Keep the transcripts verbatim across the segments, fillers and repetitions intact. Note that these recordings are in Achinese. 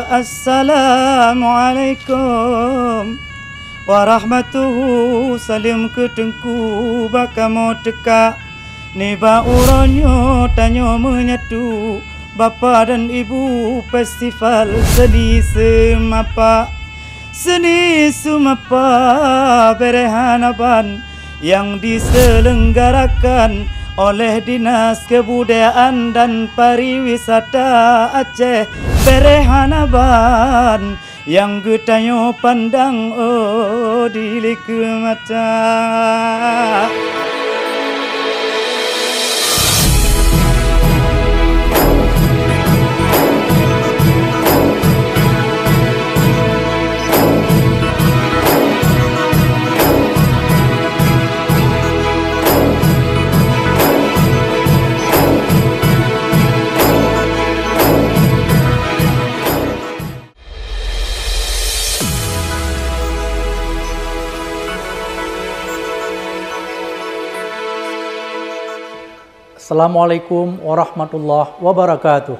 Assalamualaikum warahmatullahi, saleuem keu Teungku bak kamoe teuka. Nibak uroe nyoe tanyoe meunyatu, Bapak dan Ibu, festival seni seumapa. Seni seumapa bèrèh hana ban nyang diselenggarakan oleh Dinas Kebudayaan dan Pariwisata Aceh, bèrèh hana ban nyang geutanyoe pandang, oh, di likeu mata. Assalamualaikum warahmatullahi wabarakatuh.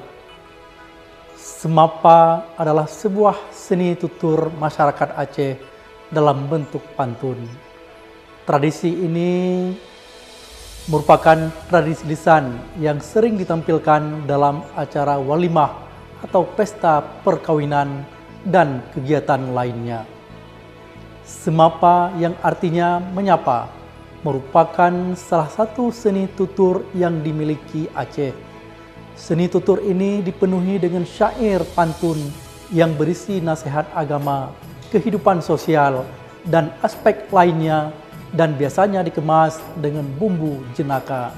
Seumapa adalah sebuah seni tutur masyarakat Aceh dalam bentuk pantun. Tradisi ini merupakan tradisi lisan yang sering ditampilkan dalam acara walimah atau pesta perkawinan dan kegiatan lainnya. Seumapa yang artinya menyapa merupakan salah satu seni tutur yang dimiliki Aceh. Seni tutur ini dipenuhi dengan syair pantun yang berisi nasihat agama, kehidupan sosial, dan aspek lainnya, dan biasanya dikemas dengan bumbu jenaka.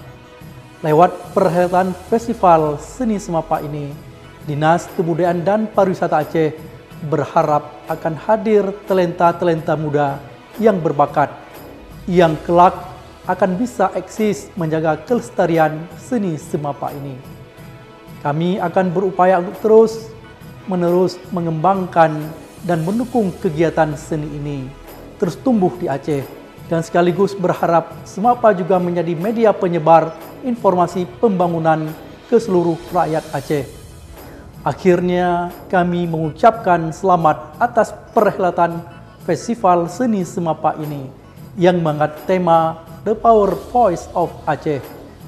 Lewat perhelatan festival seni seumapa ini, Dinas Kebudayaan dan Pariwisata Aceh berharap akan hadir talenta-talenta muda yang berbakat, yang kelak akan bisa eksis menjaga kelestarian seni seumapa ini. Kami akan berupaya untuk terus menerus mengembangkan dan mendukung kegiatan seni ini terus tumbuh di Aceh, dan sekaligus berharap seumapa juga menjadi media penyebar informasi pembangunan ke seluruh rakyat Aceh. Akhirnya, kami mengucapkan selamat atas perhelatan festival seni seumapa ini yang mengangkat tema The Power Voice of Aceh.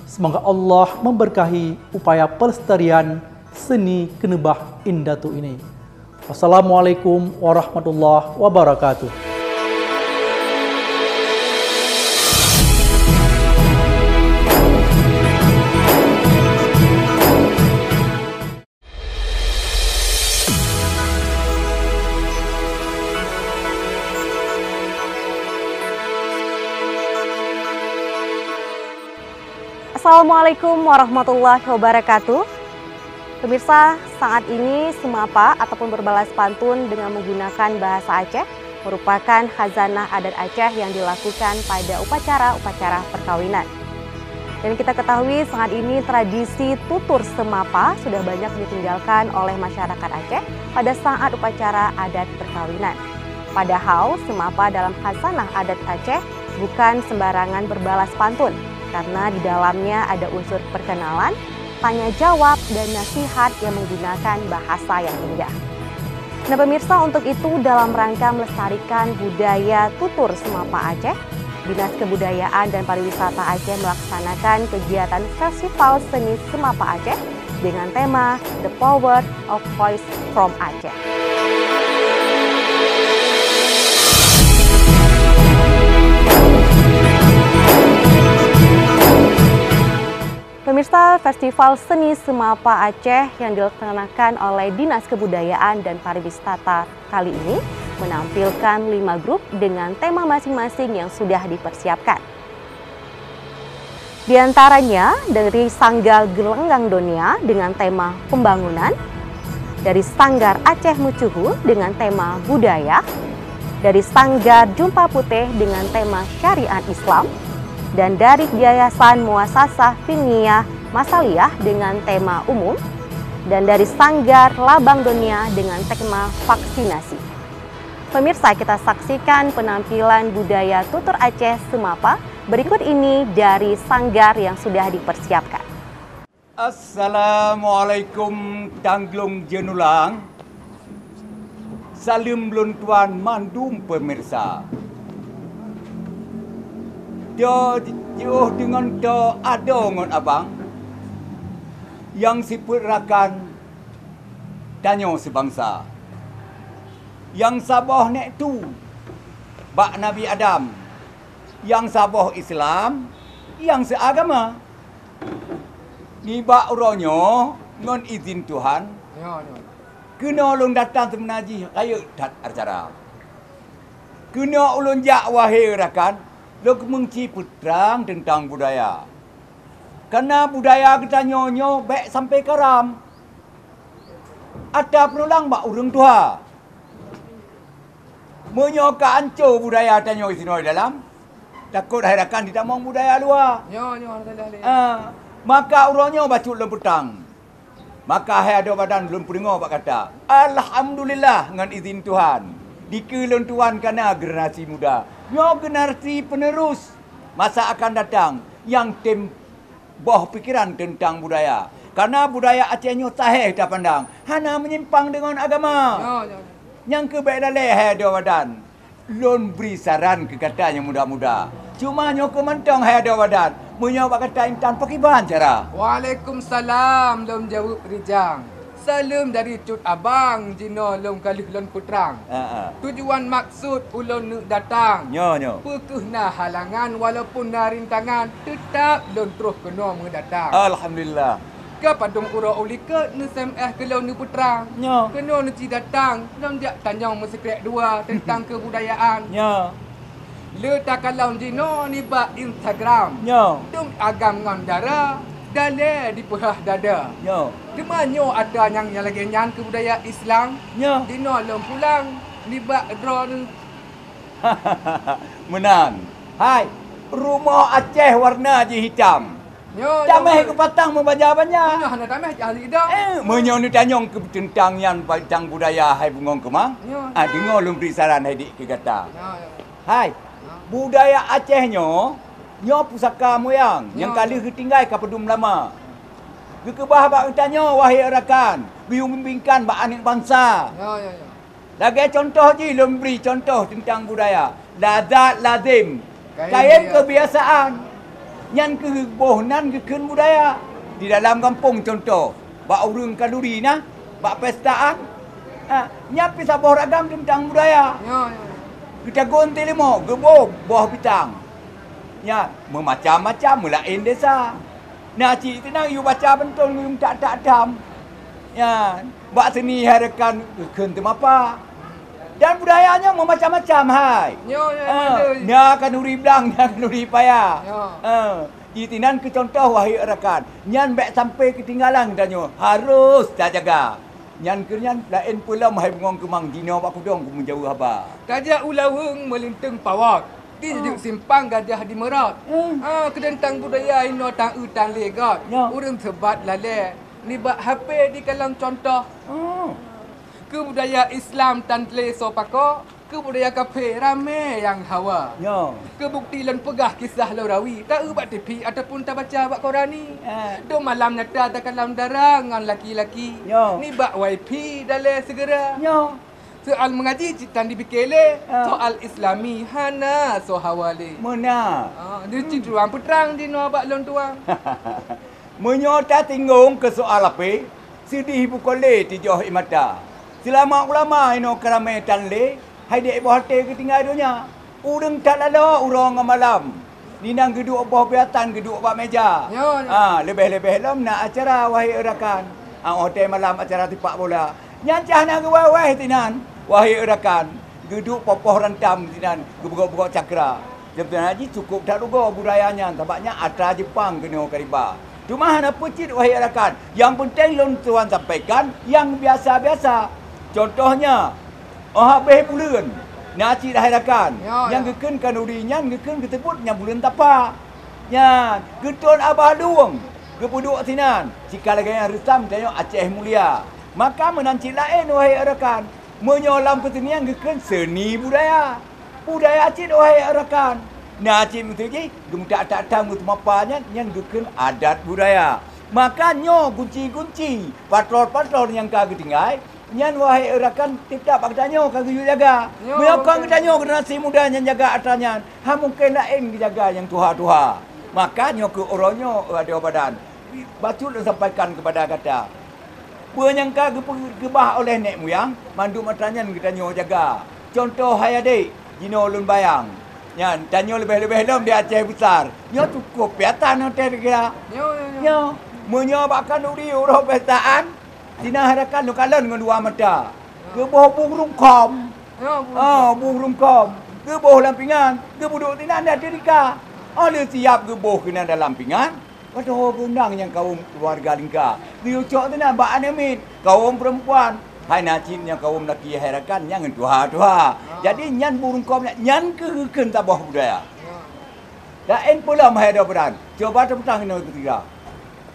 Semoga Allah memberkahi upaya pelestarian seni keuneubah indatu ini. Wassalamualaikum warahmatullahi wabarakatuh. Assalamualaikum warahmatullahi wabarakatuh. Pemirsa, saat ini seumapa ataupun berbalas pantun dengan menggunakan bahasa Aceh merupakan khazanah adat Aceh yang dilakukan pada upacara-upacara perkawinan. Dan kita ketahui, saat ini tradisi tutur seumapa sudah banyak ditinggalkan oleh masyarakat Aceh pada saat upacara adat perkawinan. Padahal, seumapa dalam khazanah adat Aceh bukan sembarangan berbalas pantun, karena di dalamnya ada unsur perkenalan, tanya jawab, dan nasihat yang menggunakan bahasa yang indah. Nah, pemirsa, untuk itu, dalam rangka melestarikan budaya tutur seumapa Aceh, Dinas Kebudayaan dan Pariwisata Aceh melaksanakan kegiatan Festival Seni Seumapa Aceh dengan tema The Power of Voice from Aceh. Pemirsa, Festival Seni Seumapa Aceh yang dilaksanakan oleh Dinas Kebudayaan dan Pariwisata kali ini menampilkan lima grup dengan tema masing-masing yang sudah dipersiapkan. Di antaranya dari Sanggar Gelanggang Donya dengan tema pembangunan, dari Sanggar Aceh Mucuhu dengan tema budaya, dari Sanggar Jumpa Putih dengan tema syariat Islam, dan dari Yayasan Muasasah Finniyah Masaliyah dengan tema umum, dan dari Sanggar Labang Donya dengan tema vaksinasi. Pemirsa, kita saksikan penampilan budaya tutur Aceh seumapa berikut ini dari sanggar yang sudah dipersiapkan. Assalamualaikum, Tanglong Jeunulang. Saleuem lôn tuan mandum peumirsa. Toh jiôh deungon toh adoe ngon abang, nyang sifeuet rakan tanyoe sibansa. Nyang saboh nék tu bak Nabi Adam, nyang saboh Islam, nyang seuagama. Nibak uroe nyoe ngon izin Tuhan, Nyoe, nyoe. Keunoe lôn datang seubeuna jih rayeuk that acara. Keunoe ulôn jak, wahé rakan, lôn keumeung ci peutrang teuntang budaya. Kareuna budaya geutanyoe nyoe bék sampoe karam. Ata peunolang bak ureuëng tuha. Meunyoe ka anco budaya tanyoe sinoe dalam, takot hai rakan jitamong budaya luwa. Nyoe, nyoe, salah lé. Ah, maka uroe nyoe bacut lôn peutang. Maka hai adoe badan lôn peudeungoe bak gata. Alhamdulillah ngon izin Tuhan, dikeue lôn tuan kana generasi muda. Nyoe generasi penerus masa akan datang nyang tem boh pikeran teuntang budaya. Kareuna budaya Aceh nyoe sahé tapandang, hana meunyimpang deungon agama. Nyoe, nyoe, nyoe. Nyang keuh bék lalée hai adoe badan. Lôn bri saran keu gata nyang muda-muda. Cuma nyoe keuh mantong hai adoe badan. Meunyoe bak gata intan, pakriban cara? Waalaikumsalam, lôn jaweueb rijang. Saleuem dari cut abang, jinoe lôn ka lheueh lôn peutrang. Ha, ha. Tujuan maksud ulôn neuk datang. Nyoe, nyoe. Peu kheueh na halangan walaupun na rintangan, teutab lôn troh keunoe meudatang. Alhamdulillah. Ka padum uroe u likot neu-S M S keu lôn neupeutrang. Nyoe. Keunoe neuci datang, lôn jak tanyong meusikrek dua teuntang keubudayaan. Nyoe. Le takalon jinoe nibak Instagram. Nyoe. Dum agam ngon dara, dalé dipeuhah dada. Nyoe. Teuma nyoe atra nyang, nyang lagée nyan keu budaya Islam. Nyoe. Jinoe lôn pulang nibak droeneuh. Meunan. Hai, rumoh Aceh warna jih hitam. Nyoe, nyoe. Tameh geupatang meubanja-banja. Nyoe hana tameh cit ahli idong. Eh, meunyoe neutanyong keu teuntang nyan, teuntang budaya hai bungong keumang. Nyoe. Ah, deungoe lôn bri saran hai dik keu gata. Nyoe, nyoe. Hai, budaya Aceh nyoe, nyoe pusaka muyang nyang ka lheueh geutinggai ka padum lama. Geukeubah bak geutanyoe, wahé rakan, geuyue bimbingkan bak aneuëk bansa. Lagée cuntoh jih, lôn bri cuntoh teuntang budaya. Lazat lazem, kayém keubiasaan. Nyan keuh boh nan geukheun budaya. Di dalam gampông cuntoh, bak ureuëng khanuri na, bak pestaan. Ha, nyan pih saboh ragam teuntang budaya. Nyoe, nyoe. Geutagun teurimong, geuboh boh pisang. Nyan meumacam-macam, meulaén desa. Na cit teunang yue baca beutôi ngon tak-tak dam. Nyan, bak seuni hai rakan geukheun teumapa. Dan budaya nyoe meumacam-macam hai. Nyoe, nyoe, na khanuri blang, na khanuri paya. Nyoe. Eh, jih tinan keu cuntoh, wahé rakan. Nyan bék sampoe keutinggalan tanyoe, harôh tajaga. Nyan keuh nyan laén peulom hai bungong keumang jinoe bak kudong keumeujaweueb haba. Tajak u laweueng meulinteung pawot, di jeuet simpang gajah di meurot. Ah, keu teuntang budaya inoe tan eu tan lé got. Nyoe. Ureuëng seubat lalée nibak H P dikalon cuntoh. Oh. Keu budaya Islam tan lé soe pakok. Keu budaya kafé ramé nyang hawa. Nyoe. Keu bukeuti lôn peugah kisah lôn rawi, ta-eu bak T V ataupun tabaca bak korani. Eh. Dum malam nyata takalon dara ngon laki-laki. Nyoe. Nibak wifi dalé sigeura. Nyoe. Soal meungaji cit tan dipike lé, ah, soal Islami hana soe hawa lé. Meunan. Ah, di cit ruang peutrang jinoe bak lôn tuang. Meunyoe tasinggong keu soal H P, seudeh bukon lé tijoh ie mata. Seulama ulama inoe keuramé tan lé, hai dék boh até geutinggai donya. Ureuëng that laloe uroe ngon malam, inan geuduek boh biatan geuduek bak méja. Nyoe, nyoe. Ah, leubeh-leubeh lom na acara, wahé rakan. Ah, watée malam acara tipak bola. Nyan cah na geuwai-wai tinan, wahé rakan. Geuduek poh-poh rantam tinan, geubeugok-beugok cakra. Seubeutoe jih cukôp that rugoe budaya nyan, sabab nyan atra Jeupang keunoe ka riba. Teuma hana peue cit, wahé rakan, nyang peunteng lôn tuan sampaikan nyang biasa-biasa. Cuntohnya, óh habéh buleuen, na cit hai rakan, nyoe, nyang geukheun khanuri nyan geukheun geuteubot nyang buleuen tapa. Nyan, geuton abah lueng, geupeuduek sinan, sika lagée nyang reusam tanyoe Aceh Mulia. Maka meunan cit laén, wahé rakan, meunyoe lam keuteunian geukheun seuni budaya. Budaya cit, wahé rakan. Na cit meuteujih geumeutak-tak tam geuteumapa nyan, nyan geukheun adat budaya. Maka nyoe gunci-gunci, patrol-patrol nyang ka geutinggai, Nyan wahai rakan, teutab bak geutanyoe ka geuyue jaga. Nyoe, meunyoe kon geutanyoe generasi muda nyang jaga atra nyan, ha mungken laén geujaga nyang tuha-tuha. Maka nyoe keuh uroe nyoe, adoe badan, bacut lôn sampaikan keupada gata. Peue nyang ka geupeu-, geubah oleh nèk muyang, mandum atra nyan geutanyoe jaga. Cuntoh hai adék, jinoe lôn bayang. Nyan, tanyoe leubeh-leubeh lom di Aceh Besar. Nyoe cukôp piatan hotel kira. Nyoe, nyoe, nyoe. Nyoe, meunyoe bak khanuri uroe pesta an, Sina hai rakan lôn kalon ngon dua mata. Geuboh bueng rungkôm. Ya, bueng rungkôm. Ah, bueng rungkôm. Geuboh lam pingan. Geupeuduek sinan di ateueh tika. Óh lheueh siab geuboh keunan dalam pingan, padahai geundang nyang kawöm keuluwarga lingka. Geuyue cok sinan bak aneuk miet, kawöm peurempuan. Hai na cit nyang kawöm laki hai rakan nyang ngon tuha-tuha. Ah. Jadi nyan bueng rungkôm nyan, nyan keuh geukheun saboh budaya. Ya. Laén peue lom hai adoe badan. Cuba teupeutang inoe keutika.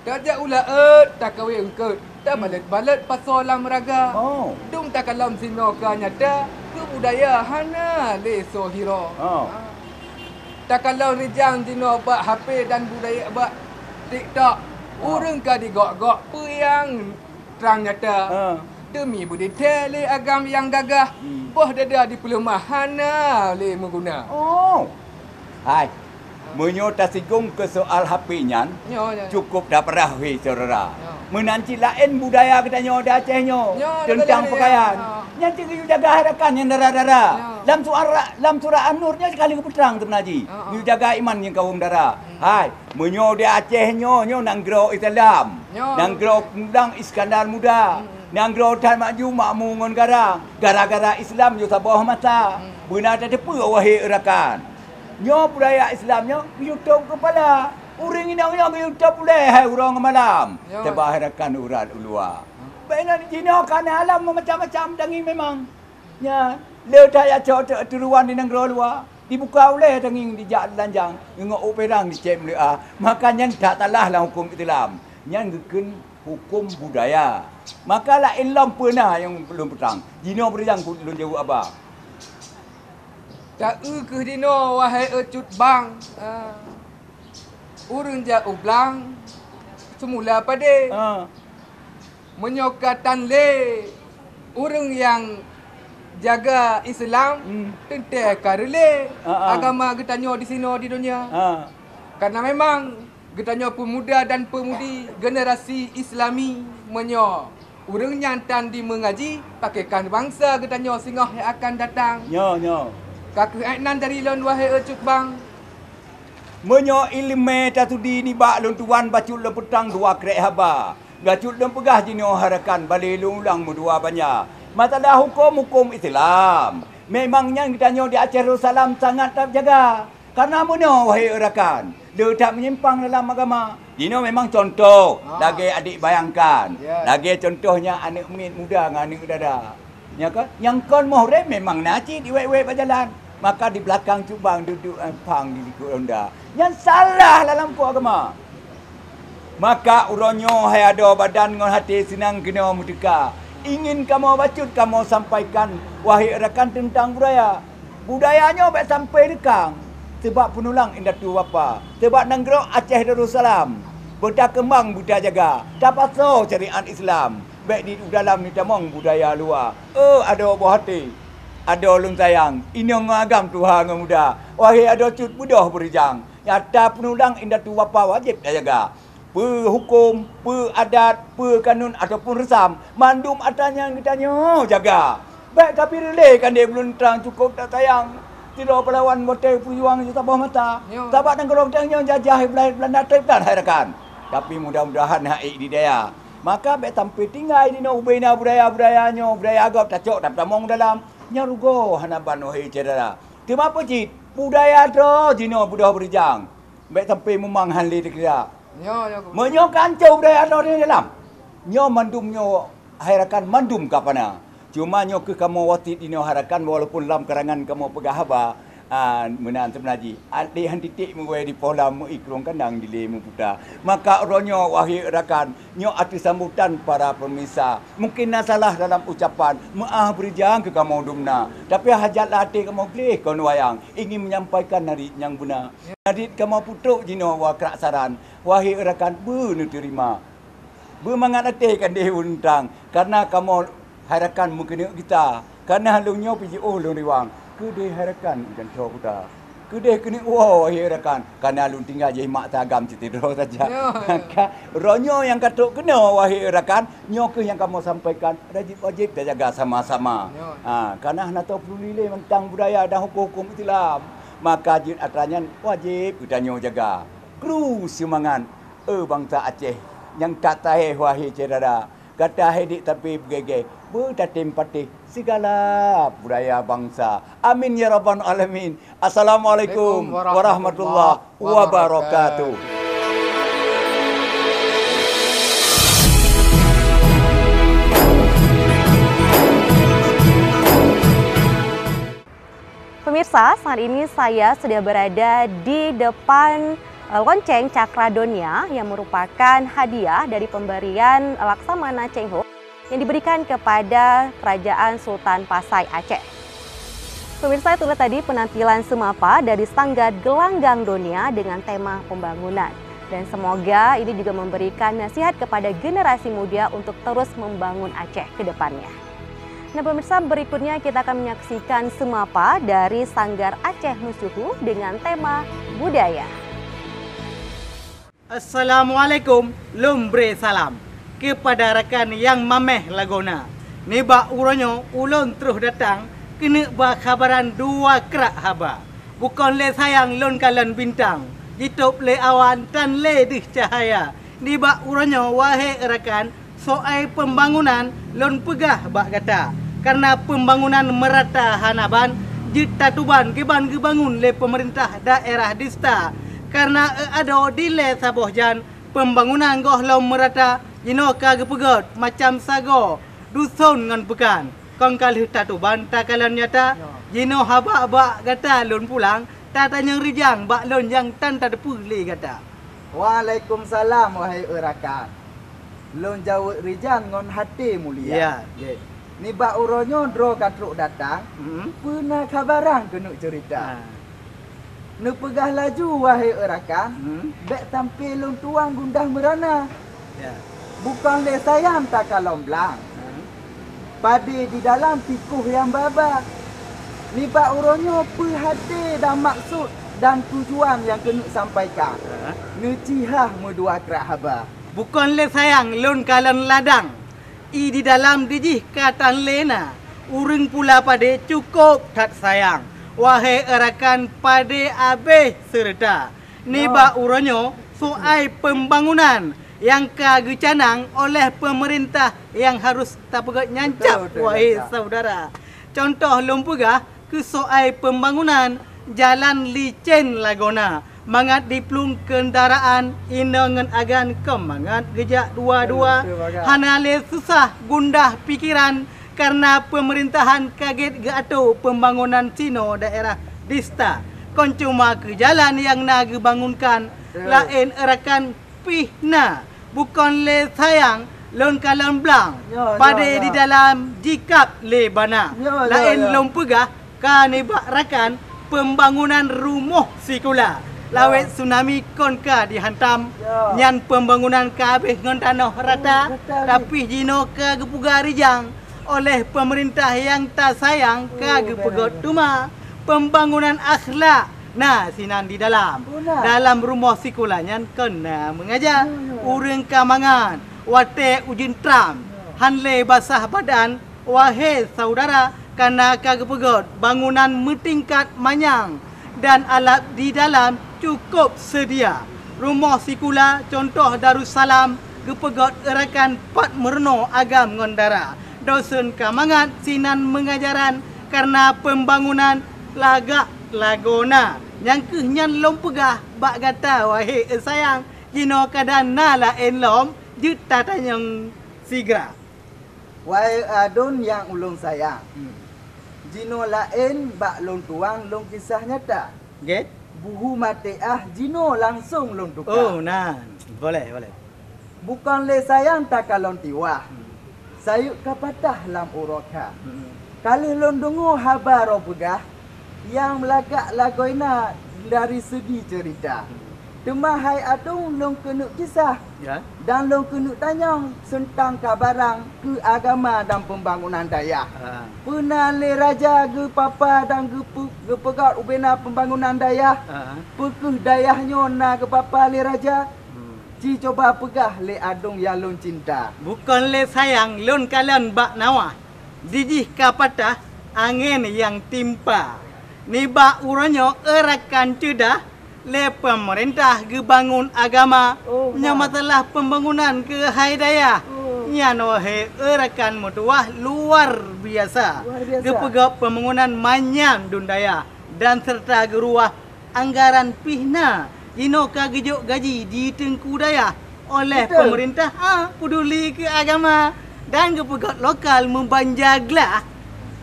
Tajak u laôt, takawé eungkôt, tabalot-balot pasoe lam raga. Oh. Dum takalon sinoe ka nyata, keu budaya hana lé soe hiroe. Oh. Takalon rijang jinoe bak H P dan budaya bak TikTok. Oh. Ureuëng ka digok-gok peue nyang trang nyata. Ah. Deumi beudeuthée lé agam nyang gagah, hmm, boh dada dipeuleumah hana lé meuguna. Oh. Hai, meunyoe tasigong keu soal H P nyan, nyoe, nyoe, nyoe, cukôp tapeurah wéh syedara. Nyoe. Meunan cit laén budaya geutanyoe di Aceh nyoe, nyoe, teuntang, nyoe, pakaian. Nyoe. Nyan cit geuyue jaga hai rakan nyang dara-dara. Nyoe. Lam suara, lam surat An-Nur nyoe sekali geupeutrang teuma ji. Nyoe. Geuyue jaga iman nyang kawöm dara. Hmm. Hai, meunyoe di Aceh nyoe, nyoe nanggroe Islam. Nyoe. Nanggroe Kundang Iskandar Muda. Hmm. Nanggroe that maju makmu ngon garang. Gara-gara Islam yoh saboh masa. Hmm. Beuna tateupeue wahé rakan. Nyoe budaya Islam nyoe geuyue tôb keupala. Ureuëng inong nyoe geuyue tôb ulée hai uroe ngon malam. Nyoe. Teuba hai rakan urat u luwa. Hmm. Bèk nan jinoe ka na alam meumacam-macam tangieng memang. Nyan, le that jak cok teu-, teuruwan di nanggroe luwa, dibuka ulée tangieng dijak lanjang, ngon ôk peurang dicép meuleuah. Maka nyan that salah lam huköm Islam. Nyan geukheun huköm budaya. Maka laén lom peue na nyang lôn peutang. Jinoe beurijang lôn jaweueb haba. Ta-eu kheueh jinoe, wahé eu cut bang. Ah. Ureuëng jak u blang, seumula padé. Ah. Meunyoe ka tan lé ureuëng nyang jaga Islam, hmm, teuntée ka reulée, ah, ah, agama geutanyoe disinoe di donya. Ah. Karena memang geutanyoe peumuda dan peumudi generasi Islami, meunyoe ureuëng nyan tan dimeungaji, pakriban bansa geutanyoe singoh nyang akan datang. Nyoe, nyoe. Ka kheueh nan dari lôn, wahé eu cut bang. Meunyoe iéleumé tatudi nibak lôn tuwan, bacut lôn peutang dua krek haba. Bacut lôn peugah jinoe hai rakan, balé lôn ulang meudua banja. Masalah huköm-huköm Islam, memang nyan geutanyoe di Aceh Darussalam sangat tajaga. Karena meunoe, wahé rakan, le that meunyimpang dalam agama. Jinoe memang cuntoh, ah, lagée adék bayangkan. Ya. Lagée cuntoh nyan aneuk miet muda ngon aneuk dara. Nyan kan? Nyang kon muhrim memang na cit iwét-wét bak jalan. Maka di beulakang cut bang duduek, eh, phang di likot honda. Nyan salah lam huköm agama. Maka uroe nyoe hai adoe badan ngon até seunang keunoe meuteuka. Ingin kamoe bacut kamoe sampaikan, wahé rakan, teuntang budaya. Budaya nyoe bék sampai reukang, sabab peunulang indatu bapa, sabab nanggroe Aceh Darussalam beutakeumbang beutajaga, tapasoe syariat Islam, bék di dalam jitamong budaya luwa. Oh, adoe boh até, adoe lôn sayang, inong ngon agam tuha ngon muda, wahé adoe cut beudôh beurijang, nyata peunulang indatu bapa wajéb tajaga. Peue huköm, peue adat, peue kanun ataupun reusam, mandum atra nyan geutanyoe jaga. Bék ka pih reulée kandé buleuen trang cukôp that sayang. Sidroe pahlawan watée peujuang saboh mata. Nyoe. Sabab nanggroe geutanyoe jajah Belanda treb that hai rakan. Tapi mudah-mudahan han ék di daya. Maka bék sampai tinggai jinoe ubé na budaya-budaya nyoe, budaya gob tacok that tamong dalam. Nyan rugoe hana ban, wahé syedara. Teuma peue cit, budaya droe jinoe beudôh beurijang. Bék sampai mumang han lé teukira. Nyoe, nyoe, Guru. Meunyoe ka ancô budaya droe di dalam, nyoe mandum nyoe hai rakan mandum ka pana. Cuma nyoe kheueh kamoe wasiet inoe hai rakan, walaupun lam karangan kamoe peugah haba, ah, meunan seubeuna jih. Até han titék meuwée di poh lam, meuikrong kandang dilée meuputa. Maka uroe nyoe, wahé rakan, nyoe ateueh sambutan para pemirsa. Mungkin na salah dalam ucapan, meuáh beurijang keu kamoe dumna. Tapi hajat lam até kamoe gleh kon wayang, ingin menyampaikan narit nyang beuna. Narit kamoe peutrok jinoe wa krak saran, wahé rakan beuneuteurimong. Beumangat até kandé untang, karena kamoe Hai rakan meukeuneuk gita, ka na lôn nyoe pih jiôh lôn riwang. Keudeh hai rakan janco kuta. Keudeh keuneuk woe hai rakan, ka na lôn tinggai jih mak tagam cit droe saja. Nyoe. Ka, uroe nyoe nyang ka trok keunoe wahai rakan, nyoe kheueh nyang kamoe sampaikan, wajéb-wajéb tajaga sama-sama. Nyoe. Ha, ka na hana tao peuduli lé mantong budaya dan huköm-huköm Islam. Maka jeuet atra nyan wajéb geutanyoe jaga. Kru seumangat, eh, bansa Aceh nyang that tahé wahé syedara. Gata hai dék tapi beugègèe, beutatem patéh sigala budaya bansa. Amin ya rabbal alamin. Assalamualaikum warahmatullahi wabarakatuh. Pemirsa, saat ini saya sudah berada di depan, eh, lonceng Cakra Donya yang merupakan hadiah dari pemberian Laksamana Cheng Ho yang diberikan kepada Kerajaan Sultan Pasai Aceh. Pemirsa, itulah tadi penampilan seumapa dari Sanggar Gelanggang Donya dengan tema pembangunan. Dan semoga ini juga memberikan nasihat kepada generasi muda untuk terus membangun Aceh ke depannya. Nah, pemirsa, berikutnya kita akan menyaksikan seumapa dari Sanggar Aceh Meusyuhu dengan tema budaya. Assalamualaikum, lôn bri salam keupada rakan nyang mamèh lagoena. Nibak uroe nyoe ulôn troh datang keuneuk ba khabaran dua krak haba. Bukon lé sayang lôn kalon bintang, jitôb lé awan tan lé deuh cahya. Nibak uroe nyoe, wahé rakan, soai peumbangunan lôn peugah bak gata, kareuna peumbangunan meurata hana ban jeuet tatuban kiban geubangun lé peumeurintah daerah dista. Kareuna, eh, adoe dilèe saboh jan peumbangunan gohlom meurata jinoe ka geupeugöt macam sagoe, duson ngon peukan. Kon ka lheueh tatuban takalon nyata, jinoe haba bak gata lôn pulang, tatanyong rijang bak lôn nyang tan tateupeue lé gata. Waalaikumsalam, wahai e rakan. Lôn jaweueb rijang ngon haté mulia. Ya, jeh. Nibak uroe nyoe droe ka trok datang, hmm, peue na khabaran keuneuk ceurita. Ha. Neupeugah laju, wahé e rakan, hmm, bèk sampé lôn tuan gundah meurana. Ya. Bukon lé sayang takalon blang. Hmm. Padé di dalam tikoh nyang ba-ba. Nibak uroe nyoe peue haté dan maksud dan tujuan nyang keuneuk sampaikan. Ha. Neucihah meudua krak haba. Bukon lé sayang lôn kalon ladang. I di dalam dijih ka tan lé na, ureueng pula padé cukôp that sayang. Wahé e rakan, padé abéh seureuta. Nibak uroe nyoe, soai peumbangunan nyang ka geucanang oleh peumeurintah nyang harôh tapeugöt nyan cab, betul, betul, wahé saudara. Contoh lôn peugah, keu soai peumbangunan jalan licén lagoena, mangat diplueng keundaraan inoe ngon agan kon mangat geujak dua-dua. Betul, betul, Bagas. Hana lé susah gundah pikeran kareuna peumeurintah han ka gét geuatô peumbangunan sinoe daerah dista. Kon cuma keu jalan nyang na geubangunkan, betul, laén e rakan pih na, bukon lé sayang lôn kalon blang, ya, ya, padé ya, di dalam jikab lé bana. Ya, ya, laén ya, lôn peugah ka nibak rakan peumbangunan rumoh sikula. Ya. Lawét tsunami kon ka dihantam, ya, nyan peumbangunan ka abéh ngon tanoh rata, oh, rata, tapi jinoe ka geupeugah rijang oleh peumeurintah nyang tasayang ka, oh, geupeugöt, benar, teuma peumbangunan akhlak na sinan di dalam. Beuna. Dalam rumoh sikula nyan kon na meungaja. Hmm. Ureueng ka mangat watèe ujeuen tram. Hmm. Han lé basah badan, wahé saudara, kareuna ka geupeugöt bangunan meutingkat manyang dan alat di dalam cukôp seudia. Rumoh sikula contoh Darussalam geupeugöt e rakan pat meurunoe agam ngon dara. Dosen ka mangat sinan meungajaran kareuna peumbangunan lagak lagoena. Nyang kheueh nyan lôn peugah bak gata, wahé e sayang, jinoe kadang na laén lom jeuet tatanyong sigra. Wahé aduen nyang ulôn sayang, hmm, jinoe laén bak lôn tuan lôn kisah nyata. Gét? Buhu maté ah jinoe langsong lôn tuka. Oh, nan. Boleh, boleh. Bukon lé sayang takalon tiwah, sayeuek ka patah lam uroe kha. Hmm. Ka lheueh lôn deungoe haba droe peugah, nyang lagak lagoena dari segi ceurita. Teuma hai Adong lôn keuneuk kisah, ya, dan lôn keuneuk tanyong seuntang ka barang keu agama dan peumbangunan dayah. Ha. Peuna lé raja geupapa dan geupeu-, geupeugét ubena peumbangunan dayah? Ha. Peu kheueh dayah nyoe na geupapa lé raja? Hmm. Ci cuba peugah lé Adong ya lôn cinta. Bukon lé sayang lôn kalon bak nawah, dijih ka patah angén nyang timpa. Nibak uroe nyoe e rakan ceudah, lé peumeurintah geubangon agama. Oh, nyoe nah. Masalah peumbangunan keuhai dayah. Oh. Nyan wahé e rakan meutuwah luar biasa. Luar biasa. Geupeugét peumbangunan manyang dun dayah dan seureuta geuruwah anggaran pih na. Jinoe ka geujok gaji di teungku dayah oleh, betul, peumeurintah, ha, peuduli keu agama dan geupeugét lokal meubanja glah.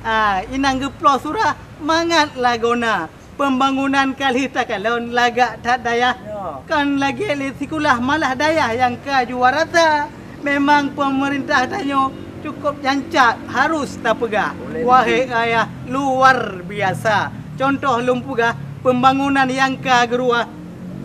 Ha, inong geuploh surah mangat lagoe na. Peumbangunan ka lheueh takalon lagak that dayah. Ya. Kon lagée lé sikulah malah dayah nyang ka juara sa. Memang peumeurintah tanyoe cukôp nyan cit harôh tapeugah. Boleh. Wahé ayah, luar biasa. Cuntoh lôn peugah, peumbangunan nyang ka geuruwah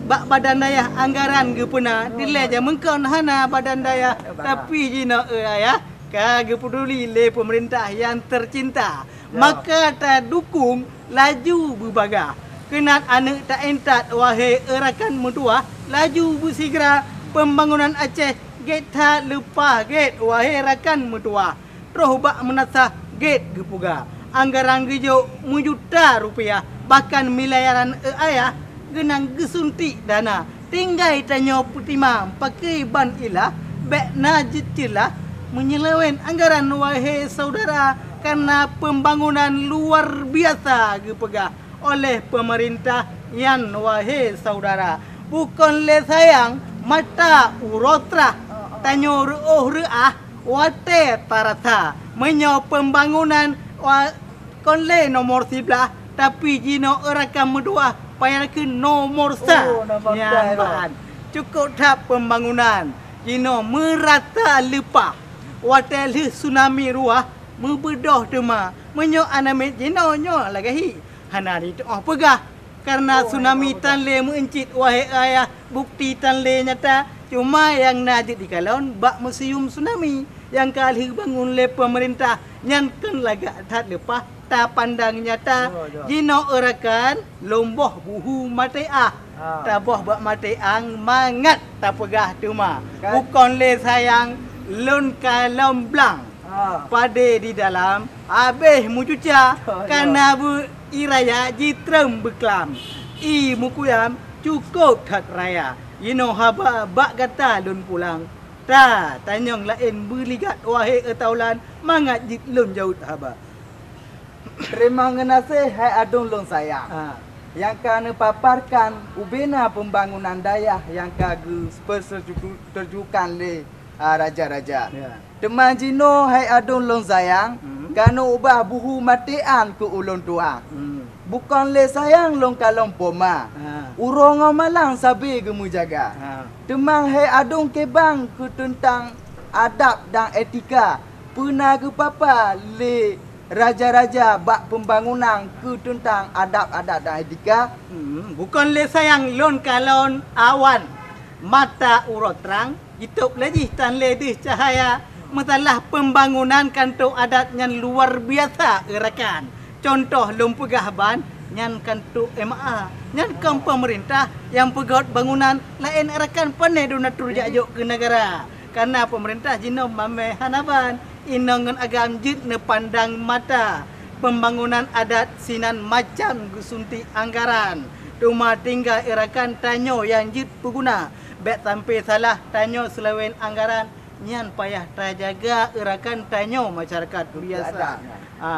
bak badan dayah anggaran geupeuna. Ya, dilée, ya, jameun kon hana badan dayah, ya, tapi jinoe e ayah ka geupeuduli lé peumeurintah nyang teucinta. Ya. Maka tadukong laju beubagaih. Keunan aneuëk ta-intat, wahé e rakan meutuwah, laju beusigra. Peumbangunan Aceh gét that leupah gét, wahé rakan meutuwah. Troh bak meunasah gét geupeugah. Anggaran geujok meujuta rupiah, bahkan miliaran e ayah, geunang geusuntik dana. Tinggai tanyoe peutimang pakri ban ilah, bék na jeuet ceulah meunyeuleuwen anggaran, wahé saudara, kareuna peumbangunan luar biasa geupeugah oleh peumeurintah nyan, wahé saudara. Bukon lé sayang mata uroe trah, tanyoe reuôh reuah watée tarasa. Meunyoe peumbangunan wa-, kon lé nomor siblaih, tapi jinoe e rakan meutuwah payah keu nomor sa. Oh, nomor sa, nyan ban. Cukôp that peumbangunan jinoe meurata leupah. Watée lheueh tsunami ruwah, meubeudôh teuma. Meunyoe aneuëk miet jinoe nyoe lagée hi, hana jituoh peugah. Kareuna tsunami tan lé meueuncit, wahé ayah, bukeuti tan lé nyata. Cuma nyang na jeuet jikalon bak musium tsunami nyang ka lheueh bangon lé peumeurintah, nyan kon lagak that leupah tapandang nyata. Jinoe e rakan, lôn boh buhu maté ah. Ha. Taboh bak maté ang mangat tapeugah teuma. Kan? Bukon lé sayang lôn kalon blang. Ha. Padé di dalam habéh meucuca, oh, ya, kareuna beu ie raya jitrém beuklam. Ie meukuyam cukôp that raya. Jinoe haba bak gata lôn pulang. Ta tanyong laén beuligat, wahé e taulan, mangat jeuet lôn jaweueb haba. Teurimong geunaséh hai adong lôn sayang, ha, nyang ka neupaparkan ubena peumbangunan dayah nyang ka geupeuseujukkan lé, ha, raja-raja. Ya. Teuma jinoe hai adong lôn sayang, hmm, ka neuubah buhu maté ang keu ulôn tuang. Hmm. Bukon lé sayang lôn kalon poma. Ha. Uroe ngon malam sabe geumeujaga. Ha. Teuma hai adong kebang keu teuntang adab dan etika, peuna geupapa lé raja-raja bak peumbangunan keu teuntang adab-adab dan etika? Hmm, bukon lé sayang lôn kalon awan, mata uroe trang, jitôb lé jih tan lé deuh cahya. Meusalah peumbangunan kantô adat nyan luar biasa e rakan. Cuntoh lôn peugah ban, nyan kantô M A. Nyan kon peumeurintah nyang peugét bangunan, laén e rakan, pane dum na troh jak jok keu neugara. Kareuna peumeurintah jinoe mamèh hana ban, inong ngon agam jeuet neupandang mata. Peumbangunan adat sinan macam geusuntik anggaran. Teuma tinggai e rakan tanyoe nyang jeuet peuguna. Bék sampai salah tanyoe seuleuwen anggaran, nyan payah tajaga e rakan tanyoe masyarakat biasa. Adat nyan. Ha.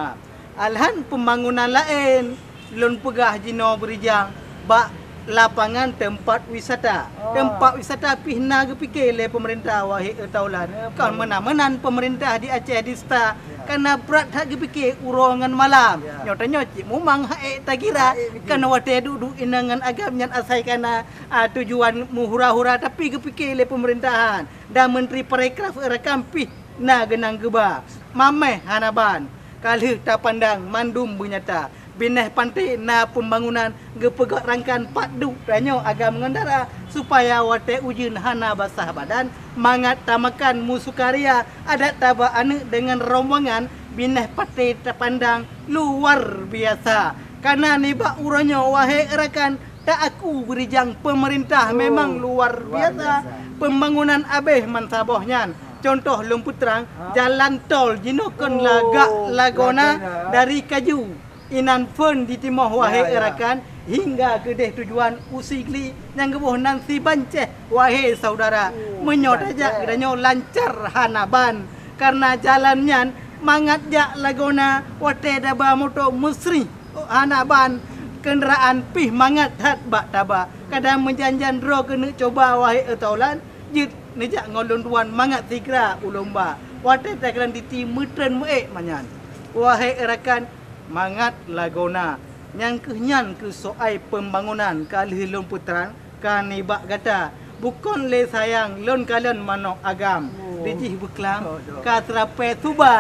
Alhan peumbangunan laén, lôn peugah jinoe beurijang bak lapangan teumpat wisata. Oh. Teumpat wisata pih na geupike lé peumeurintah, wahé e taulan. Ya, kon betul. Meunan-meunan peumeurintah di Aceh di Seuta. Ya. Kareuna brat that geupike uroe ngon malam. Ya. Nyoe tanyoe cit mumang hak ék takira. Hak ék betul. Kareuna watée duek-duek inong ngon agam nyan asai kana, a, tujuan meuhura-hura, tapi geupike lé peumeurintahan dan Menteri Parekraf e rakan pih na geunang geuba. Mamèh hana ban. Ka lheueh tapandang mandum beunyata. Binéh panté na peumbangunan geupeugöt rangkan pat duek tanyoe agam ngon dara, supaya watée ujeuen hana basah badan, mangat tamakan musukaria adat taba aneuëk deungon rombongan. Binéh panté tapandang luar biasa. Kana nibak uroe nyoe, wahé rakan, ta aku beurijang peumeurintah memang luar biasa. Pembangunan abéh mansaboh nyan. Contoh lôn peutrang, jalan tol jinoe kon lagak lagona dari Kaju. Inan phon ditimoh, wahé rakan, hingga keudeh tujuan u Sigli nyang geuboh nan Sibanceh, wahé saudara. Meunyoe tajak geutanyoe lancar hana ban, karna jalan nyan mangat jak lagona watée daba moto meusrih hana ban, keundaraan pih mangat that bak taba. Kadang meujan-jan droe keuneuk coba, wahé taulan, jeuet neujak ngon lôn tuan mangat sigra u lomba. Watée takalon titi meutreun meuék manyan. Wahé rakan, mangat lagona. Nyang kheueh nyan keuh soai pembangunan ka lheueh lôn peutrang ka nibak gata. Bukon lé sayang lôn kalon manok agam. Dijih beuklam ka seurapée suba.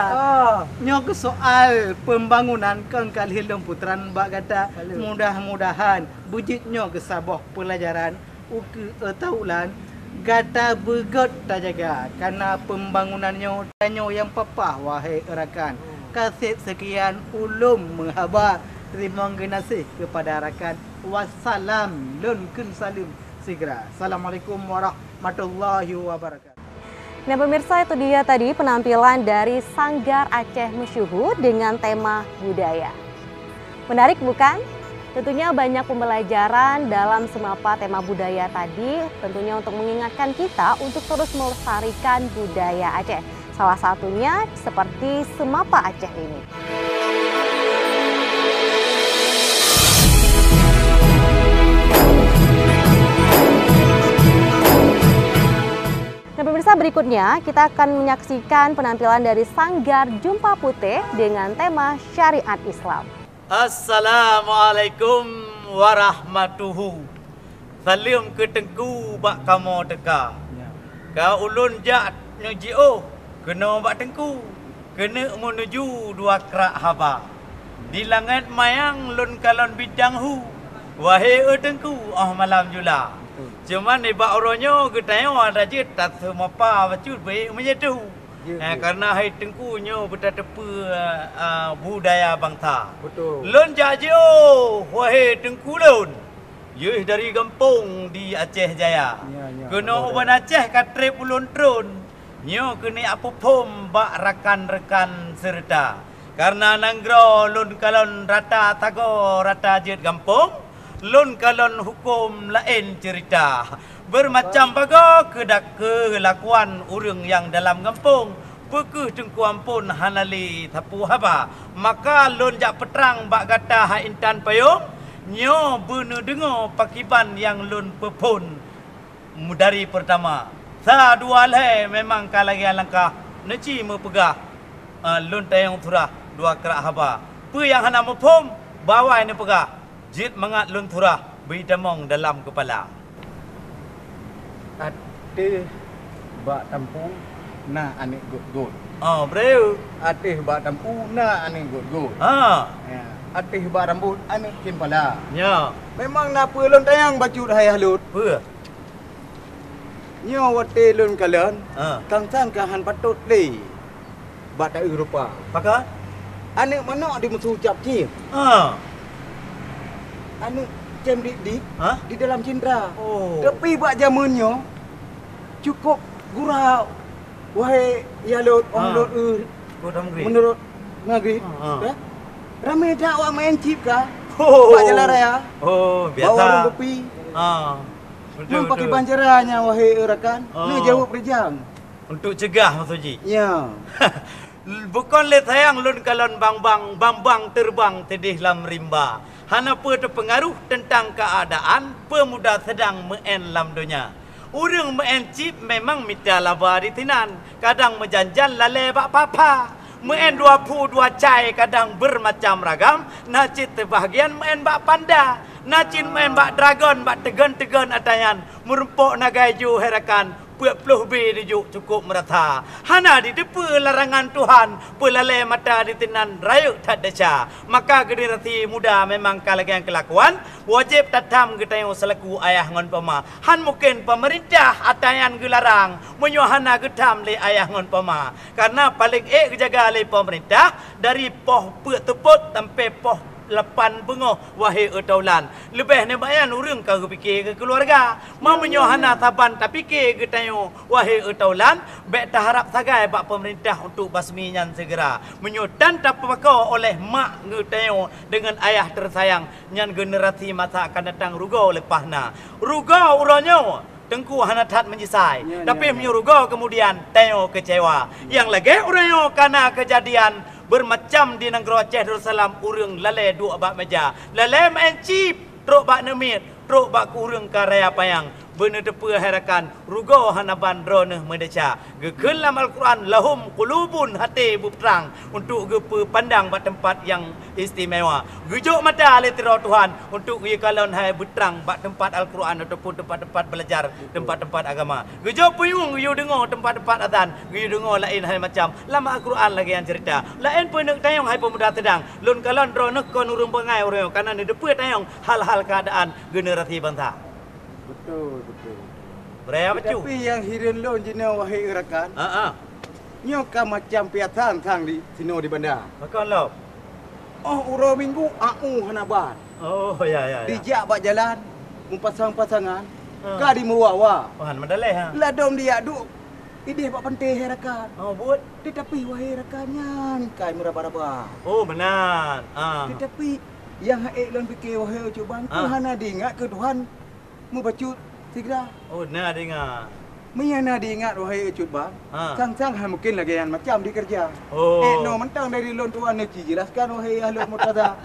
Nyoe keuh soal pembangunan kon ka lheueh lôn peutrang bak gata. Mudah-mudahan beujeuet nyoe keuh saboh peulajaran ukeue taulan gata beugöt tajaga, kana pembangunan nyoe tanyoe nyang papah, wahé rakan. Ka seb seukian ulôn meuhaba. Teurimong geunaséh keupada rakan. Wassalam, lôn kheun saleuem sigra. Assalamualaikum warahmatullahi wabarakatuh. Nah, pemirsa, itu dia tadi penampilan dari Sanggar Aceh Meuseuhu dengan tema budaya. Menarik, bukan? Tentunya banyak pembelajaran dalam semapa tema budaya tadi, tentunya untuk mengingatkan kita untuk terus melestarikan budaya Aceh. Salah satunya seperti semapa Aceh ini. Nah, pemirsa, berikutnya kita akan menyaksikan penampilan dari Sanggar Jumpa Putéh dengan tema syariat Islam. Assalamualaikum warahmatuhu. Saleuem keu Teungku bak kamoe teuka. Ka ulôn jak neujiôh keunoe bak Teungku, keuneuk meunuju dua krak haba. Di langét mayang lôn kalon bintang hu, wahé e Teungku, óh malam jula. Cuman nibak uroe nyoe geutanyoe adak jeuet taseumapa bacut beuék meujeuet teuhu. Eh, karena hai Teungku nyoe beutateupeue, ah, budaya bansa. Lôn jak jiôh, wahé Teungku lôn, yôh dari gampông di Aceh Jaya. Keunoe u Banda Aceh ka treb ulôn tron. Nyoe keuneuk peuphom bak rakan-rakan seureuta. Karena nanggroe lôn kalon rata sagoe rata jeuet gampông, lôn kalon huköm laén ceurita. Beurmacam bagoe keudak keulakuan ureuëng nyang dalam gampông, peu kheueh Teungku amphon hana lé sapeue haba. Maka lôn jak peutrang bak gata hai intan payông, nyoe beuneudeungoe pakiban nyang lôn peuphon. Dari peurtama, sa dua lhée memang ka lagée langkah neuci meupeugah, eh, lôn tayong surah dua krak haba. Peue nyang hana muphom, bawai neupeugah, jeuet mangat lôn surah beuitamong dalam keupala. Ateueh bak tampu na aneuëk gôt-gôt. Oh, breu. Ateueh bak tampu na aneuëk gôt-gôt. Ha. Ya. Ateueh bak rambot aneuëk ceumpala. Ya. Memang na peue lôn tayang bacut hai Halut. Peue? Nyoe watée lôn kalon, ha, sang-sang ka han patot lé bak taeu rupa. Pakon? Aneuëk manok dimeusu cap cit. Ha. Aneuëk cém dik-dik, ha, di dalam cindra. Oh. Tapi bak jamén nyoe, cukup gura, wahé Yalot, óh, ha, lôn eu, meunurot Maghrib, ha, ha, eh, ramé that awak maén cip ka. Oh. Bak jalan raya. Oh, biasa. Bak warong kopi. Ha. Betul, betul. Nang pakai bancara nyan, wahé rakan, oh, nang jaweueb rijang. Untuk cegah maksud jih? Ya. Bukon lé sayang lôn kalon bang-bang, bang-bang terbang teudeh lam rimba. Hana peue teupeungaruh teuntang keuadaan peumuda seudang meu'en lam donya. Ureuëng meu'en cip memang mita laba di sinan, kadang meujan-jan lalée bak papa. Meu'en dua phu dua cai kadang beurmacam ragam, na cit seubahgian meu'en bak panda, na cit meu'en bak dragon, bak teugon-teugon ata nyan, meurumpok nagai ju hé rakan, Peuet ploh B dijok cukôp meurasa. Hana jiteupeue larangan Tuhan, peulalée mata jiteunan rayeuk that desya. Maka generasi muda memang ka lagée nyan keulakuan, wajéb tatham geutanyoe seulaku ayah ngon poma. Han mungken peumeurintah ata nyan geularang, meunyoe hana geutham lé ayah ngon poma. Kareuna paleng ék geujaga lé peumeurintah dari poh peuet seupôt sampoe poh lapan beungoh, wahé e taulan. Leubeh nibak nyan ureuëng ka geupike keu keuluwarga. Ma meunyoe hana saban tapike geutanyoe, wahé e taulan, bék taharab sagai bak peumeurintah untuk basmi nyan seugera. Meunyoe tan tapeupakoe oleh mak geutanyoe deungon ayah teusayang, nyan generasi masa akan datang rugoe leupah na. Rugoe uroe nyoe, Teungku hana that meujisai. Ya, tapi ya, ya. Meunyoe rugoe keumudian, tanyoe keucewa. Nyang lagée uroe nyoe kana keujadian beumacam di nanggroe Aceh Darussalam, ureuëng lalée duek bak meja, lalée meu'en cip, trok bak neumiet, trok bak ureuëng ka raya panyang. Beuneuteupeue hai rakan, rugoe hana ban droeneueh meudesya. Geukheun lam Al-Qur'an, "Lahum qulubun", até beuprang, untuk geupeupandang bak teumpat nyang istimewa. Geujok mata lé sidroe Tuhan untuk geukalon hai beutrang bak teumpat Al-Qur'an ataupun teumpat-teumpat beulajar, teumpat-teumpat agama. Geujok peuyueng geuyue deungoe teumpat-teumpat azan, geuyue deungoe laén hai macam. Lam Al-Qur'an lagée nyang ceurita. Laén peuneuk tanyong hai peumuda seudang. Lôn kalon droeneueh kon ureuëng bangai ureuëng nyoe, kareuna neuteupeue tanyong hal-hal keuadaan generasi bansa. Betul, betul. Beuraya bacut. Tapi nyang hireuen lôn jinoe, wahé rakan. Ha, ha. Nyoe ka macam biasa sang di sinoe di banda. Pakon lom? Oh, uroe Minggu, A U hana ban. Oh, ya, ya, ya. Dijak bak jalan, meupasang-pasangan, ha, ka dimeuwa-wa. Tuhan meudaleh, ha. Ladom dijak duek, ideh bak pantai, hai rakan. Oh, buet. Tetapi, wahé rakan, nyan kai meuraba-raba. Oh, meunan. Ah. Tetapi, nyang ha'ék lôn pike, wahé Ucup Bang, ha, hana diingat keu Tuhan meubacut sigra. Oh, na diingat. Meunyo na diingat, wahé Ucup Bang, ha, sang-sang hana mungken lagée nyan macam dikeureuja. Oh. Ék noe mantong dari lôn tuan neuci jelaskan, wahé ahli murtaza.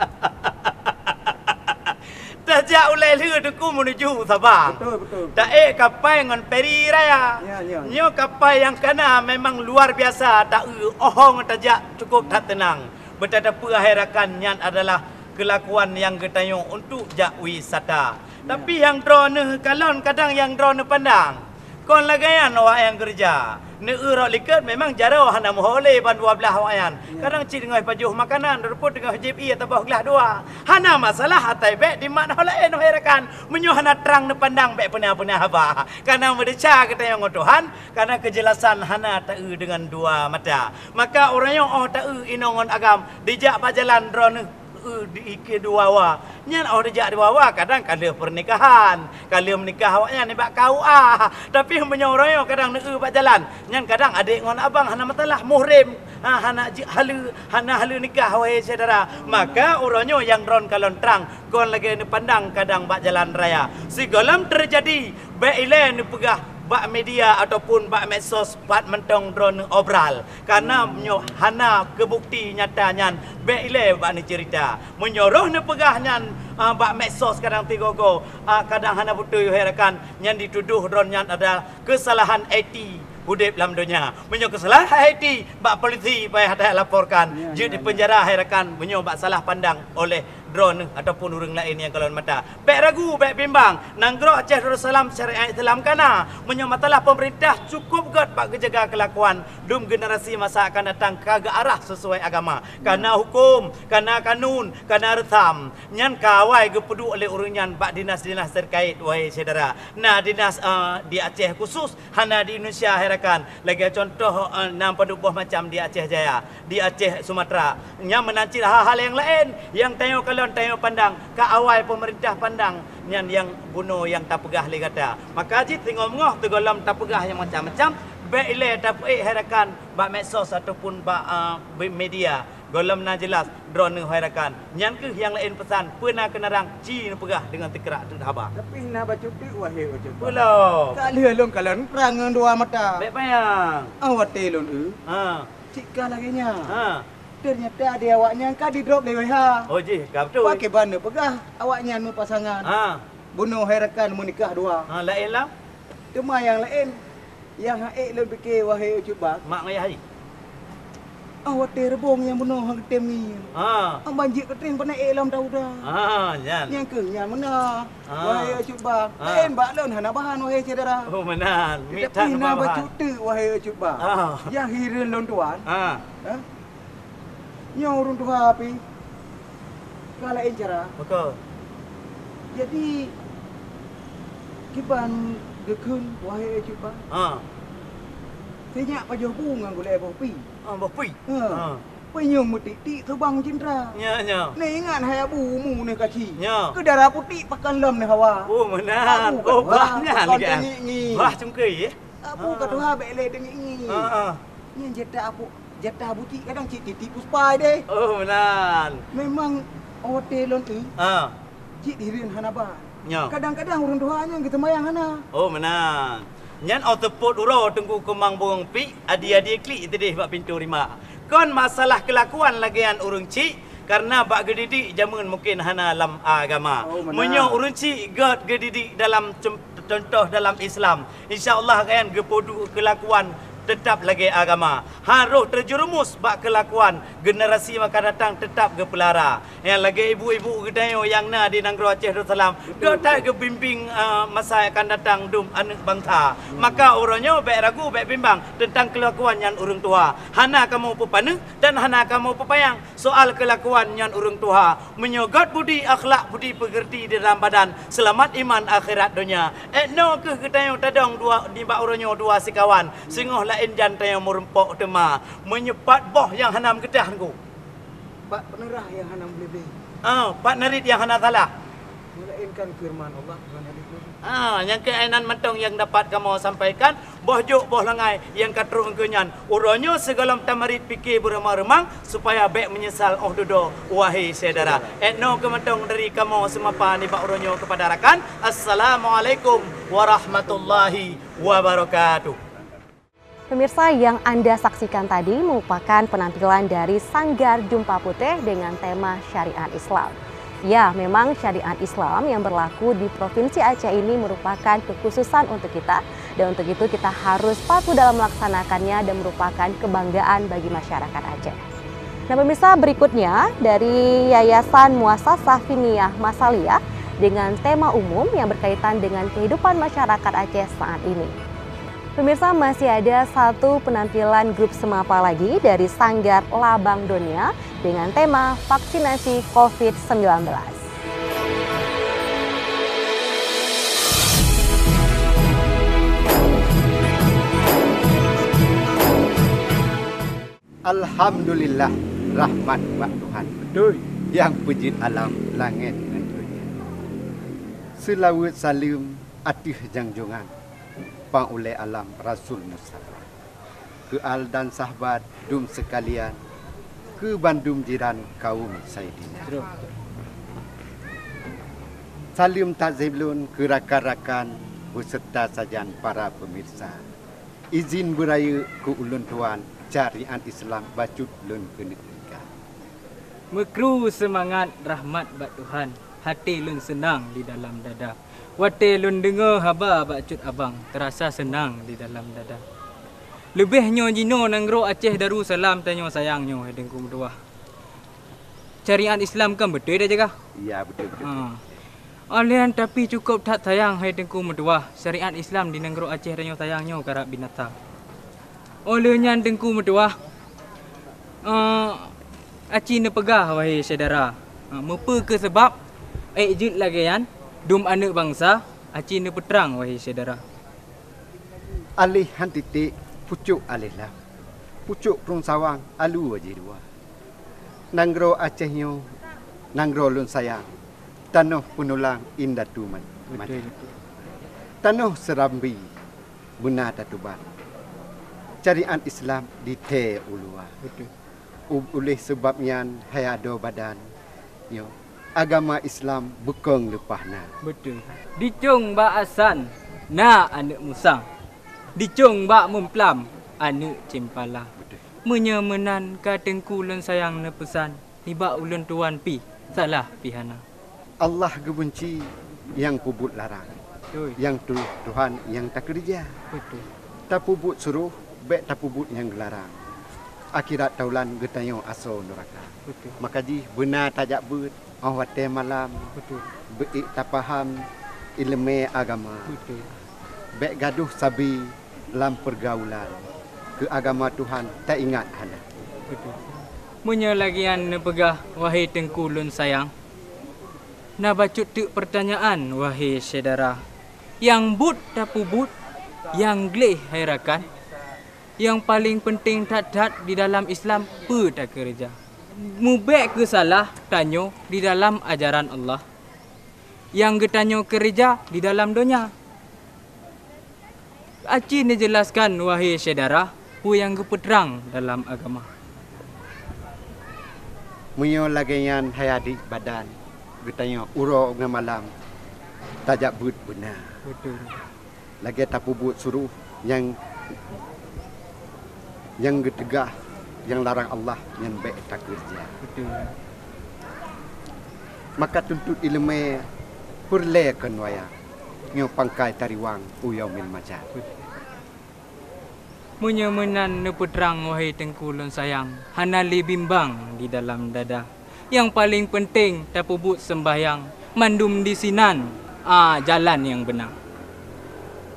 Tajak ulée lheueh Teungku meunuju Sabang. Betul, betul, betul. Taék kapai ngon feri raya. Ya, ya, ya. Nyoe kapai nyang kana memang luar biasa, taeu ohong tajak cukup that teunang. Beutateupeu hai rakan nyan adalah keulakuan nyang geutanyoe untuk jak wisata. Ya. Tapi nyang droeneueh kalon kadang nyang droeneueh pandang. Kon lagée nyan awaknyan geureuja. Neueu rot likot memang jaroe hana meuho lé ban dua blaih awaknyan. Ya. Kadang cit teungoh pajoh makanan, ataupun teungoh jieb ié ataboh glah dua. Hana masalah, atai bék dimat ho laén, hai rakan. Meunyoe hana trang neupandang, bék peuna-peuna haba. Kareuna meudesya geutanyoe ngon Tuhan, kareuna keujelasan hana taeu deungon dua mata. Maka uroe nyoe óh taeu inong ngon agam, dijak bak jalan droeneueh eu di ike dua wa. Nyan óh dijak dua wa, kadang ka lheueh pernikahan, ka lheueh meunikah awaknyan nibak K U A. Tapi meunyoe uroe nyoe kadang neueu bak jalan, nyan kadang adék ngon abang hana masalah, muhrim, ha, hana jeuet haleue, hana haleue nikah, wahé syedara. Maka uroe nyoe nyang droen kalon trang, kon lagée neupandang kadang bak jalan raya. Sigohlom teujadi, bék ilée neupeugah bak media ataupun bak medsos pat mantong droeneueh obral. Kareuna meunyoe hana keubukti nyata nyan, bék ilée bak neuceurita. Meunyoe roh neupeugah nyan, a, bak medsos kadang tigo-go, a, kadang hana beutôi, hai rakan, nyan ditudoh droen nyan adalah keusalahan I T udeb lam donya. Meunyoe keusalahan I T, bak polisi payah talaporkan, ya, jeuet ya, ya, dipeunjara, hai rakan, meunyoe bak salah pandang oleh droeneueh ataupun ureuëng laén nyang kalon mata. Bék ragu, bék bimbang. Nanggroe Aceh Darussalam syariat Islam kana. Meunyoe masalah peumeurintah cukup gét bak geujaga keulakuan, dum generasi masa akan datang ka geuarah sisuai agama. Kana huköm, kana kanun, kana reusam. Nyan ka awai geupeuduek lé ureuëng nyan bak dinas-dinas teukaét, wahé syedara. Na dinas, eh, di Aceh khusus, hana di Indonesia, hai rakan. Lagée cuntoh, eh, na padub boh macam di Aceh Jaya, di Aceh Sumatra. Nyan meunan cit hal-hal nyang laén, nyang tanyoe kalon, tanyoe pandang, ka awai peumeurintah pandang, nyan nyang bunoe nyang tapeugah lé gata. Maka jih teungoh-ngoh teugohlom tapeugah nyang macam-macam, bék ilée tapeuék, hai rakan, bak medsos ataupun bak, eh, media. Gohlom na jelas droeneueh, hai rakan. Nyan kheueh nyang laén peusan, peue na keunarang ci neupeugah deungon teukerak teuk haba. Tapi na bacut teuk, wahé Ucup. Peue lom? Ka lheueh lôn kalon trang ngon dua mata. Bék panyang. Awai watée lôn eu. Ha. Cit ka lagée nyan. Ha. Teunyata di awaknyan ka didrop lé W H. Oh jih, ka beutôi. Pakriban neupeugah awaknyan meupasangan. Ha. Bunoe hai rakan meunikah dua. Ha, laén lam? Teuma nyang laén, nyang ha'ék lôn pike, wahé Ucup Bang. Mak ngon yah jih. Ah, watèe reubông nyang bunoe han geutem ngieng. Ha. Ah, ban jeuet keutreng peunaék lam tauda. Ha, nyan. Nyang keuh nyan meunan. Ha. Wahé Cut Bang, ha, laén bak lôn hana bahan, wahé syedara. Oh, meunan. Teutapi na bacut teuk, wahé Cut Bang. Ha. Nyang hireuen lôn tuan. Ha. Ha? Nyoe ureueng tuha pih ka laén cara. Beutôi. Jadi, kiban geukheun, wahé Cut Bang. Ha. Sinyak pajoh bu ngon gulèe boh pih. Ah, boh pih. Ha. Ha. Peunyueng meutik-tik teubang cintra. Nya, nya. Neuingat hai Abu umu neuh kaci. Nya. Keu dara putik pakan lom neuh hawa. Oh, meunan. Abu oh, bah nyan lagèe. Bah cungkui, eh? Abu ka tuha bèk lé deungi-ngi. Ha, ha. Nyan jatah abu, jatah abu cit kadang cit titik puspa deh. Oh, meunan. Memang watèe lôn eu. Ha. Cit hireuen hana ban. Nyo. Kadang-kadang ureueng tuha nyan geuseumayang hana. Oh, meunan. Nyan 'oh teupot uroe Teungku Keumang Burông Pik, adi-adi klik teudeh bak pintoe rima. Kon masalah keulakuan lagèe nyan ureueng chik, kareuna bak geudidik jameun mungken hana lam agama. Oh, meunan. Meunyoe ureueng chik gèt geudidik dalam cem-, cuntoh dalam Islam, insya Allah gobnyan geupeuduek keulakuan teutap lagèe agama. Harôh teujeureumus bak keulakuan generasi akan datang teutap geupeulara. Nyang lagèe ibu-ibu geutanyoe nyang na di nanggroe Aceh Darussalam, beutôi, dok that geubimbing, eh, masa akan datang dum aneuk bansa. Hmm. Maka uroe nyoe bèk ragu, bèk bimbang teuntang keulakuan nyan ureueng tuha. Hana kamoe peupaneuk dan hana kamoe peupanyang soal keulakuan nyan ureueng tuha. Meunyoe gèt budi akhlak, budi peugeurti di dalam badan, seulamat iman akhirat donya. 'Oh noe kheueh geutanyoe tadong dua, nibak uroe nyoe dua sikawan, singoh laén jan tanyoe meurumpok teuma. Meunyoe pat boh nyang hana meugeutah Teungku. Pat peunurah nyang hana meulebeh. Ah, pat narit nyang hana salah. Melainkan firman Allah ngon hadis Nabi. Ah, nyang keunan mantong nyang dapat kamoe sampaikan, boh jôk boh langai nyang ka trôk keu nyan. Uroe nyoe sigohlom tamarit pike beureumang-reumang, supaya bèk meunyeusal 'oh dudoe, wahé syedara. Syedara. 'Oh noe kheueh mantong dari kamoe seumapa nibak uroe nyoe keupada rakan. Assalamualaikum warahmatullahi wabarakatuh. Pemirsa, yang Anda saksikan tadi merupakan penampilan dari Sanggar Jumpa Putéh dengan tema syariat Islam. Ya, memang syariat Islam yang berlaku di Provinsi Aceh ini merupakan kekhususan untuk kita, dan untuk itu kita harus patuh dalam melaksanakannya dan merupakan kebanggaan bagi masyarakat Aceh. Nah, pemirsa, berikutnya dari Yayasan Muasasah Finiyah Masaliyah dengan tema umum yang berkaitan dengan kehidupan masyarakat Aceh saat ini. Pemirsa, masih ada satu penampilan grup seumapa lagi dari Sanggar Labang Donya dengan tema vaksinasi covid sembilan belas. Alhamdulillah, rahmat bak Tuhan. Beutôi. Nyang peujeuet alam langét ngon donya. Seulaweuet saleuem ateueh janjongan, pang ulèe alam Rasul Mustafa. Keu al dan sahbat dum seukalian, keu bandum jiran kaum Saidina. Beutôi. Saleuem takzim lôn keu rakan-rakan beuseurta sajan para peumirsa. Izin beurayeuk keu ulôn tuan, syariat Islam bacut lôn keuneuk tinggai. Meukru seumangat rahmat bak Tuhan, até lôn seunang di dalam dada. Watèe lôn deungoe haba bak Cut Abang, teurasa seunang di dalam dada. Leubeh nyoe jinoe nanggroe Aceh Darussalam tanyoe sayang nyoe, hai Teungku meutuwah. Syariat Islam kan beutôi dah jaga? Ya, beutôi, beutôi. Ha. Óh lheueh nyan tapi cukôp that sayang, hai Teungku meutuwah, syariat Islam di nanggroe Aceh tanyoe sayang nyoe karab binasa. Óh lheueh nyan Teungku meutuwah, eh, aci neupeugah, wahé syedara. Ha, meupeue keuh sabab, ék jeuet lagèe nyan, dum aneuk bansa, aci neupeutrang, wahé syedara. Aléh han titék, pucôk aléh lam. Pucôk krueng sawang, aloe jih dua. Nanggroe Aceh nyoe, nanggroe lôn sayang, tanoh peunulang indatu man-, beutôi, mata. Beutôi. Tanoh seurambi beuna tatuban. Syariat Islam dithèe u luwa. Beutôi. U-, uléh sabab nyan hai adoe badan nyoe, agama Islam beukong leupah na. Beutôi. Dicong bak asan na aneuk musang. Dicong bak mumplam aneuk ceumpala. Beutôi. Meunyoe meunan ka Teungku lôn sayang neupeusan, nibak ulôn tuan pih salah pih hana. Allah geubeunci nyang peubuet larang. Beutôi. Nyang tu-, Tuhan nyang takeureuja. Beutôi. Tapeubuet suroh, bèk tapeubuet nyang geularang. Akhirat taulan geutanyoe asoe nuraka. Beutôi. Maka jih beuna tajak beuet óh watée malam. Beutôi. Beuék tapaham iéleumé agama. Beutôi. Bék gadôh sabe lam peurgaulan, keu agama Tuhan taingat hana. Beutôi. Meunyoe lagée nyan neupeugah, wahé teungku lôn sayang, na bacut teuk peurtanyaan, wahé syedara. Nyang buet tapeubuet, nyang gleh hai rakan. Nyang paleng peunteng that-that di dalam Islam peue takeureuja. Meubék keu salah tanyoe di dalam ajaran Allah. Nyang geutanyoe keureuja di dalam donya. Aci neujelaskan, wahé syedara, peue nyang geupeutrang dalam agama. Meunyoe lagée nyan hai adik badan, geutanyoe uroe ngon malam tajak beuet beuna. Beutôi. Lagée tapeubuet suroh nyang, nyang geuteugah, nyang larang Allah nyan bék takeureuja. Beutôi. Maka tuntot iéleumé peureulée keu nuwaya, nyoe pangkai tariwang u yaumil mahsyar. Beutôi. Meunyoe meunan neupeutrang, wahé teungku lôn sayang, hana lé bimbang di dalam dada. Nyang paleng peunteng tapeubuet seumbahyang, mandum disinan, a, jalan nyang beuna.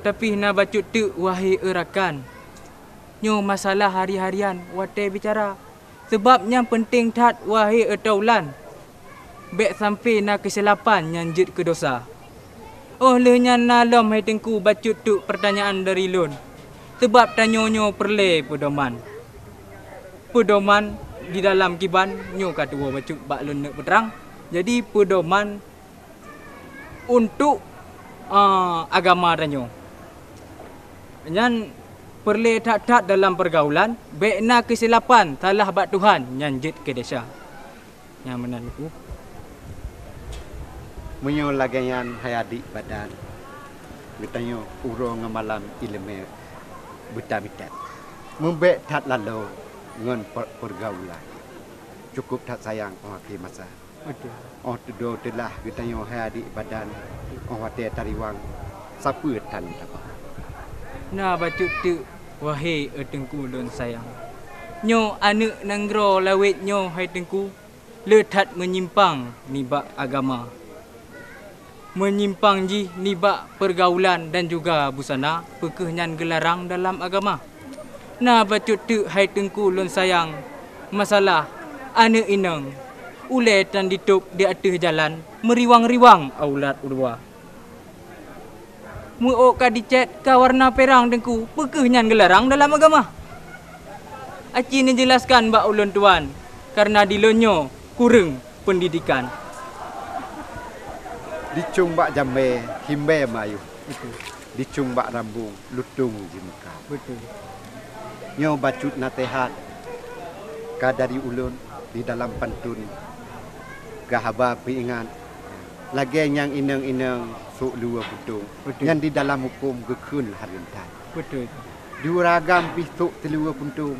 Tapi na bacut teuk, wahé e rakan, nyoe masalah hari-harian watée bicara. Sabab nyang peunteng that, wahé e taulan, bék sampoe na keusilapan nyang jeuet keu dosa. Óh lheueh nyan na lom hai teungku bacut teuk peurtanyaan dari lôn. Sabab tanyoe nyoe peureulée peudoman. Peudoman di dalam kiban nyoe ka tuwoe bacut bak lôn neuk peutrang. Jadi peudoman untuk, a, agama tanyoe. Nyan peureulée that-that dalam peurgaulan, bék na keusilapan salah bak Tuhan nyang jeuet keu desya. Nyang meunan ku. Meunyoe lagée nyan hai adik badan, geutanyoe uroe ngon malam iéleumé beutamitat. Meubék that laloe ngon per-, peurgaulan. Cukup that sayang óh akhé masa. Beutôi. Óh teudoe teulah geutanyoe hai adik badan, óh watée tariwang, sapeue tan taba. Na bacut teuk, wahé e teungku lôn sayang. Nyoe aneuëk nanggroe lawét nyoe hai teungku, le that meunyimpang nibak agama. Meunyimpang jih nibak peurgaulan dan juga busana, peu kheueh nyan geularang dalam agama. Na bacut teuk hai teungku lôn sayang, masalah aneuëk inong, ulée tan jitôb di ateueh jalan, meuriwang-riwang aulat u luwa. Meu-ôk ka jicét ka warna pirang teungku, peu kheueh nyan geularang dalam agama. Aci neujelaskan bak ulôn tuan, kareuna di lôn nyoe kureueng peundidikan. Dicong bak jamé himbée mayuh. Beutôi. Dicong bak rambong lutong jimeuka. Beutôi. Nyoe bacut naseuhat ka dari ulôn di dalam pantôn keu haba peuingat. Lagée nyang inong-inong sôk luweue puntông, beutôi, nyan di dalam huköm geukheun hareuem that. Beutôi. Di ureuëng agam pih sôk siluweue puntông,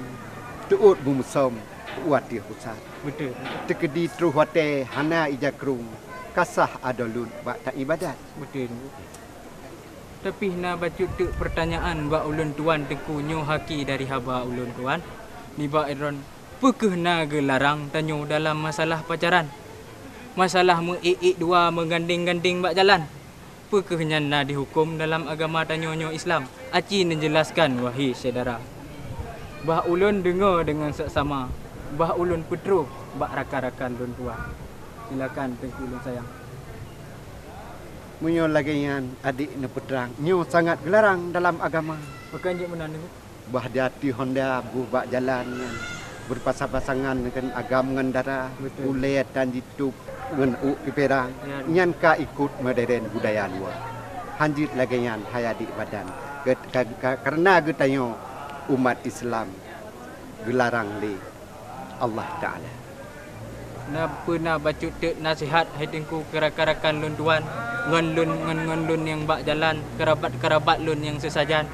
teuôt beumeusom u ateueh pusat. Beutôi. Teukeudi troh watée hana ija krueng, ka sah adoe lôn bak taibadat. Beutôi. Tapi na bacut teuk peurtanyaan bak ulôn tuan teungku nyoe haki dari haba ulôn tuan nibak droen, peu kheueh na geularang tanyoe dalam masalah pacaran? Masalah meu-ék-ék dua meugandeng-gandeng bak jalan, peu kheueh nyan na dihuköm dalam agama tanyoe nyoe Islam? Aci neujelaskan, wahé syedara. Bah ulôn deungoe deungon seksama, bah ulôn peutroh bak rakan-rakan lôn tuan. Silakan teungku lôn sayang. Meunyoe lagée nyan adik neupeutrang, nyoe sangat geularang dalam agama. Pakon jeuet meunan, Teungku? Bah di ateueh honda boh bak jalan nyan, beupasang-pasangan ngon agam ngon dara, beutôi, ulée tan jitôb ngon ôk keu pirang, ya, nyan ka ikot modern budaya luwa. Hanjeuet lagée nyan hai adik badan, ke-, ka-, ka-, kareuna geutanyoe umat Islam geularang lé Allah Taala. Na peue na bacut teuk naseuhat hai Teungku keu rakan-rakan lôn tuan, ngon lôn, ngon, ngon lôn nyang bak jalan, keurabat-keurabat lôn nyang seusajan.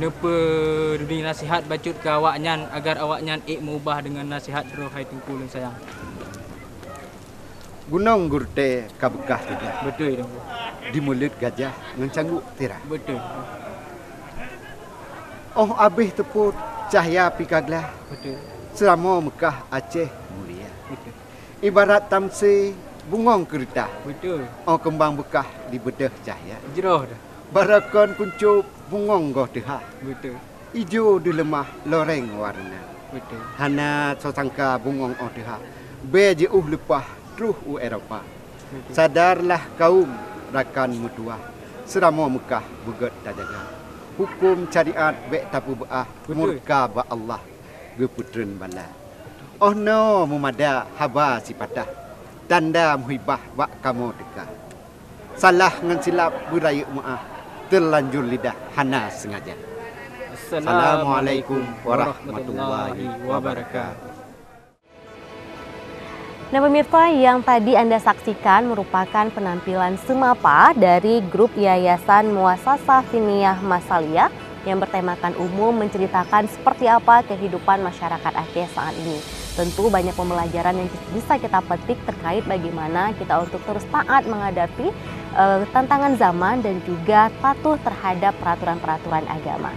Neupeuduni naseuhat bacut keu awaknyan, agar awaknyan ék meuubah deungon naseuhat droe hai Teungku lôn sayang. Gunong geurutée ka beukah teuga. Beutôi, Teungku. Di mulot gajah ngon cangguek tira. Beutôi. Óh abéh teupot, Cahya pih ka glah. Betul. Seuramoe Meukah Aceh mulia. Betul. Ibarat tamsé bungöng keureutah. Betul. Óh keumbang beukah dibeudôh cahya. Jroh dah. Baroekon kuncup bungöng goh teuhah. Betul. Ijo deuh leumah loreng wareuna. Betul. Hana soe sangka bungöng óh teuhah. Bèe jiôh leupah troh u Eropa. Sadarlah kaum rakan meutuwah, seuramoe Meukah beugöt tajaga. Huköm syariat bèk tapeubeu'ah, beutôi, murka bak Allah geupeutreun bala. Óh noe meumada haba sipatah, tanda meuhibah bak kamoe teuka. Salah ngon silap beurayeuk meu'ah, teulanjur lidah hana seungaja. Assalamualaikum warahmatullahi wabarakatuh. Nah, pemirsa, yang tadi Anda saksikan merupakan penampilan seumapa dari grup Yayasan Muassasah Siniyah Masaliyah yang bertemakan umum menceritakan seperti apa kehidupan masyarakat Aceh saat ini. Tentu banyak pembelajaran yang bisa kita petik terkait bagaimana kita untuk terus taat menghadapi, eh, tantangan zaman dan juga patuh terhadap peraturan-peraturan agama.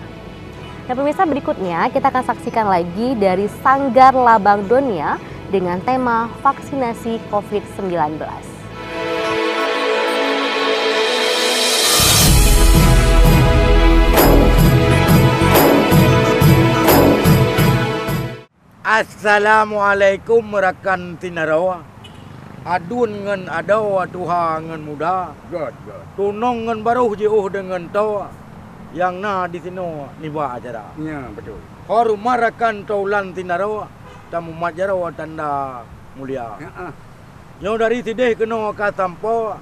Nah, pemirsa, berikutnya kita akan saksikan lagi dari Sanggar Labang Donya dengan tema vaksinasi covid sembilan belas. Assalamualaikum rakan sinaro. Aduen ngon adoe, tuha ngon muda. Göt, göt. Tunong ngon barôh jiôh deungon toe nyang na disinoe nibak acara. Ya, betul. Horeumat rakan teulan sinaro, tamumat jaroe tanda mulia. Ya, ah. Nyoe dari sideh keunoe ka sampoe,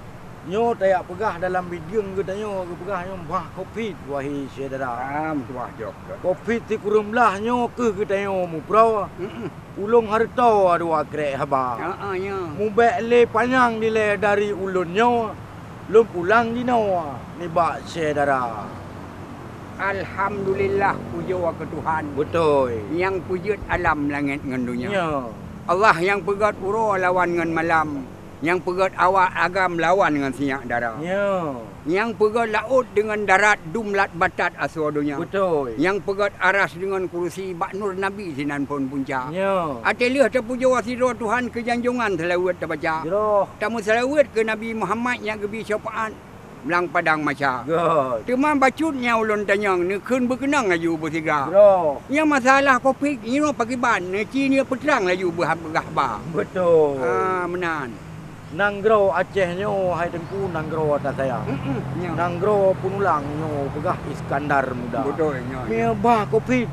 nyoe tajak peugah dalam bideung geutanyoe geupeugah nyoe bah covid, wahé syedara. Ah, meutuah jok. Covid sikureueng blaih nyoe keuh geutanyoe muproe. Mm-mm. Ulôn hareutoe dua krek haba. Ah, ah, nyoe. Mubèk lé panyang dilèe dari ulôn nyoe, lôn pulang jinoe nibak syedara. Alhamdulillah, pujoe keu Tuhan. Beutôi. Nyang peujeuet alam langèt ngon donya. Nyoe. Allah nyang peugöt uroe lawan ngon malam, nyang peugöt awak agam lawan ngon sinyak dara. Nyoe. Nyang peugöt laôt deungon darat dum lat batat asoe donya. Beutôi. Nyang peugöt aras deungon kurusi bak nur Nabi sinan phon punca. Nyoe. Até lheueh teupujoe sidroe Tuhan keu janjongan seulaweuet tabaca. Jroh. Tameuseulaweuet keu Nabi Muhammad nyang geubri syafaat. Lam padang mahsyar. Göt. Teuma bacut nyang ulôn tanyong, neukheun beukeunong laju beusigra. Bro. Nyang masalah covid nyoe pakriban, neuci neupeutrang laju beuha-, beuhaba. Beutôi. Ah, meunan. Nanggroe Aceh nyoe, hai Teungku, nanggroe tasayang. Mm-mm, nyoe. Nanggroe peunulang nyoe, peugah Iskandar Muda. Beutôi, nyoe, nyoe. Meubah covid,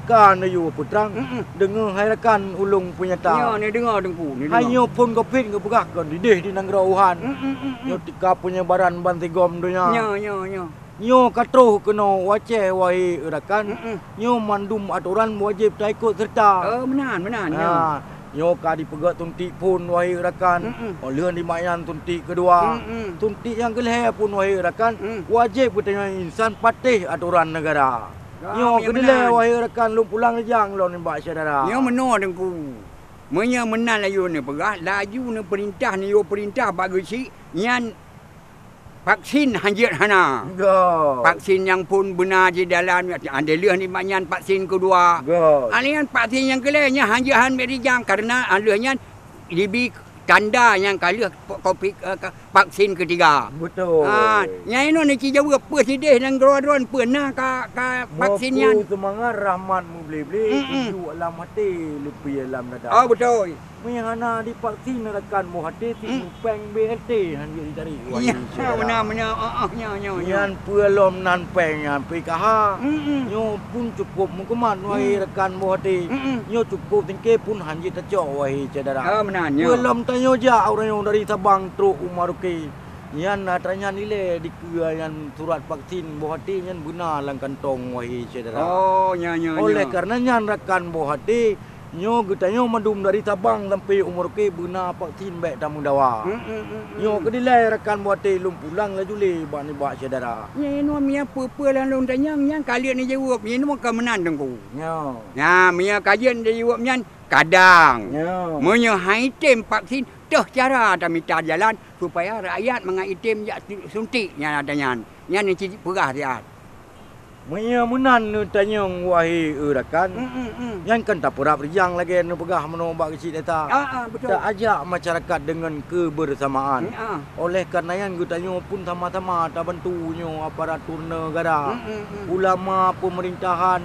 ka neuyue peutrang, mm-mm, deungoe hai rakan ulôn peunyata. Nyoe, neudeungoe Teungku, neudeungoe. Hai nyoe phon covid geupeugah kon dideh di nanggroe Wuhan. Mm, mm, mm, mm. Nyoe tika peunyebaran bansigom donya. Nyoe, nyoe, nyoe. Nyoe ka troh keunoe u Aceh, wahé rakan. Mm, mm. Nyoe mandum atoran wajéb taikot seureuta. Oh, meunan, meunan, nyoe. Ha, nyoe ka dipeugöt suntik phon, wahé rakan. Mm, mm. Óh lheueh nibak nyan suntik keudua. Mm, mm. Suntik nyang keulhèe phon, wahé rakan. Mm. Wajéb geutanyoe insan patéh atoran neugara. Ah, nyoe meunan. Nyoe keudilèe, wahé rakan, lôn pulang rijang lôn nibak syedara. Nyoe meunoe Teungku. Meunyoe meunan laju neupeugah, laju neupeurintah, neuyue peurintah bak geuchik, nyan vaksin hanjeuet hana. Göt. Vaksin nyang phon beuna jidalam, até lheueh nibak nyan vaksin keudua. Göt. Até nyan vaksin nyang keulhèe nyan hanjeuet han bèk rijang, kareuna até lheueh nyan jibi tanda nyang ka lheueh covid, eh, ka, vaksin keutiga. Beutôi. Ha, nyan inoe neuci jaweueb peue sideh nanggroe droen peue na ka, ka vaksin nyan. Meupeu seumangat rahmat meuble-ble, mm-mm, tuju lam até, leupie lam dada. Oh, beutôi. Meunyo hana divaksin rakan boh até, si, mm, mupeng B L T han jeuet jitarék. Iya, wahé syedara. Meunan, meunan. Ah, ah, nyoe, nyoe, nyoe. Nyan peue lom nan peng nyan P K H. Mm-mm. Nyoe pun cukôp meukumat, wahé, mm, rakan boh até. Mm-mm. Nyoe cukôp tingké pun han jeuet tacok, wahé syedara. Ah, meunan, nyoe. Peue lom tanyoe jak uroe nyoe dari Sabang trok u Merauke. Nyan atra nyan ilèe dikeue nyan surat vaksin boh até nyan beuna lam kantong, wahé syedara. Oh, nyoe, nyoe, nyoe. Oleh karena nyan rakan boh até, nyoe geutanyoe mandum dari Sabang sampai u Merauke beuna vaksin bèk tameudawa. Mm, mm, mm, mm. Nyoe keudilèe rakan boh até lôn pulang laju lé bak nibak syedara. Nyoe inoe meunyo peue-peue nyang lôn tanyong nyan ka lheueh neujaweueb, nyoe inoe ka meunan Teungku. Nyoe. Nyan, meunyo ka jeuet neujaweueb nyan, kadang. Nyoe. Meunyo han item vaksin, toh cara tamita jalan supaya rakyat mangat item jak suntik nyan atra nyan. Nyan neuci peugah siat. Meunyoe meunan neutanyong, wahé e rakan, Mm, mm, mm. nyan kan tapeurab rijang lagée neupeugah meunoe bak geuchik desa. Ah, ah, betul. Taajak masyarakat deungon keubeuresamaan. Ah. Oleh kareuna nyan geutanyoe pun sama-sama tabantu nyoe aparatur negara, Mm, mm, mm. ulama peumeurintahan